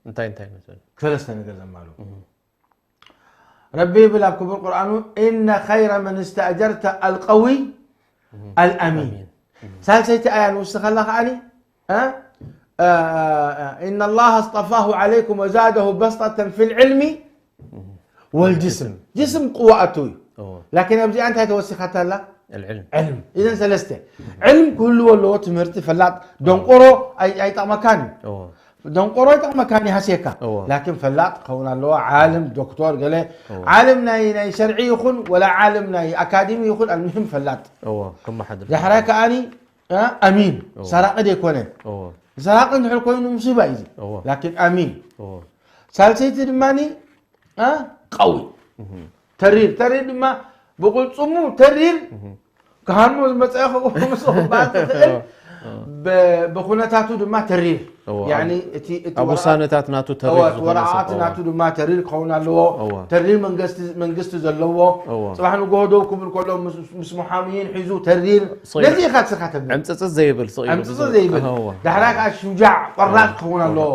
እንታይ እንታይ መሰለ ሰለስተ ነገር ዘማልኡ ረቢ ይብል ኣብ ክቡር ቁርኣኑ إن خير من استأجرت القوي الأمين ሳልሰይቲ ኣያ ንውስኸላ ከዓኒ إن الله اصطفاه عليكم وزاده بسطة في العلم والجسم جسم قوة ኣቱ እዩ ላኪን ኣብዚኣ እንታይ ተወሲኻታ ኣላ العلم ዕልም እዘን ሰለስተ ዕልም ክህልዎ ኣለዎ ትምህርቲ ፈላጥ ደንቆሮ ኣይጠቕመካን እዩ ደንቆሮ ይጠቕመካን ይሃስየካ ላኪን ፈላጥ ክኸውን ኣለዎ ዓልም ዶክተር ገለ ዓልም ናይ ናይ ሸርዒ ይኹን ወላ ዓልም ናይ ኣካዲሚ ይኹን ኣልምህም ፈላጥ ከመሓድር ዳሕራይ ከዓኒ ኣሚን ሰራቂ ደይኮነ ሰራቂ እንድሕር ኮይኑ ሙሲባ እዩ ላኪን ኣሚን ሳልሰይቲ ድማ ቀዊ ተሪር ተሪር ድማ ብቁልፅሙ ተሪር ክሃርሞ ዝመፀ ክባል ትኽእል ብኩነታቱ ድማ ተሪር ኣብ ውሳነታት ናቱ ተሪር ወረዓት ናቱ ድማ ተሪር ክኸውን ኣለዎ ተሪር መንግስቲ ዘለዎ ፅባሕ ንጎሆ ደው ክብል ከሎ ምስ ሙሓምይን ሒዙ ተሪር ነዚ ኢኻ ስኻ ተብል ዕምፅፅት ዘይብል ዕምፅፅት ዘይብል ዳሕራ ከዓ ሹጃዕ ቆራፅ ክኸውን ኣለዎ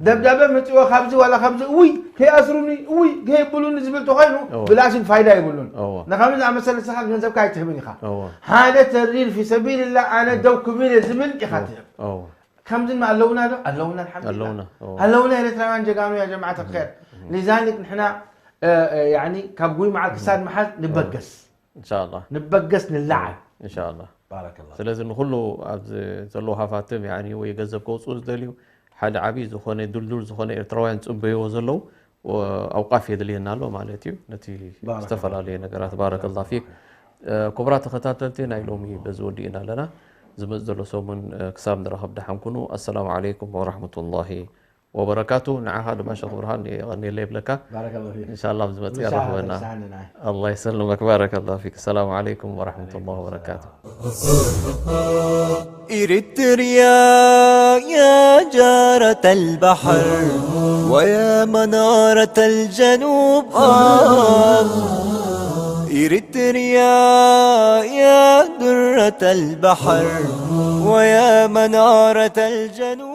ደብዳበ መፂዎ ካብዚ ዋላ ካብዚ እውይ ከይኣስሩኒ እውይ ከየብሉኒ ዝብል ተኮይኑ ብላሽን ፋይዳ የብሉን ንከምዚ ዝኣመሰለ ስኻ ገንዘብካ ኣይትህብን ኢኻ ሓደ ተሪር ፊ ሰቢልላ ኣነ ደው ክብል ዝብል ኢኻ ትህብ ከምዚ ኣለውና ዶ ኣለውና ኣልሓምዱሊላ ኣለውና ኣለውና ኤርትራውያን ጀጋኑ ያ ጀማዓት ኣልኸር ሊዛሊክ ንሕና ያኒ ካብ ጉይ መዓል ክሳድ መሓዝ ንበገስ እንሻላ ንበገስ ንላዓል እንሻላ ባረከላ ስለዚ ንኩሉ ኣብዚ ዘለዉ ሃፋትም ያኒ ወይ ገንዘብ ከውፅኡ ዝደልዩ ሓደ ዓብዪ ዝኾነ ድልዱል ዝኾነ ኤርትራውያን ፅበይዎ ዘለዉ ኣውቃፍ የድልየና ኣሎ ማለት እዩ ነቲ ዝተፈላለዩ ነገራት ባረከላ ፊክ ክቡራት ተኸታተልቲ ናይ ሎሚ በዚ ወዲእና ኣለና ዝመፅ ዘሎ ሰሙን ክሳብ ንረኸብ ደሓን ኩኑ ኣሰላሙ ዓለይኩም ወራሕመቱላሂ ወበረካቱ ንዓኻ ድማ ሸኽ ብርሃን የቐንየለ ይብለካ ባረከላ ፊክ እንሻላ ኣብ ዝመፅእ ረኽበና ኣላ ይሰልመክ ባረከላ ፊክ ሰላሙ ዓለይኩም ወራሕመቱላ ወበረካቱ إريتريا يا جارة البحر ويا منارة الجنوب آه إريتريا يا درة البحر ويا منارة الجنوب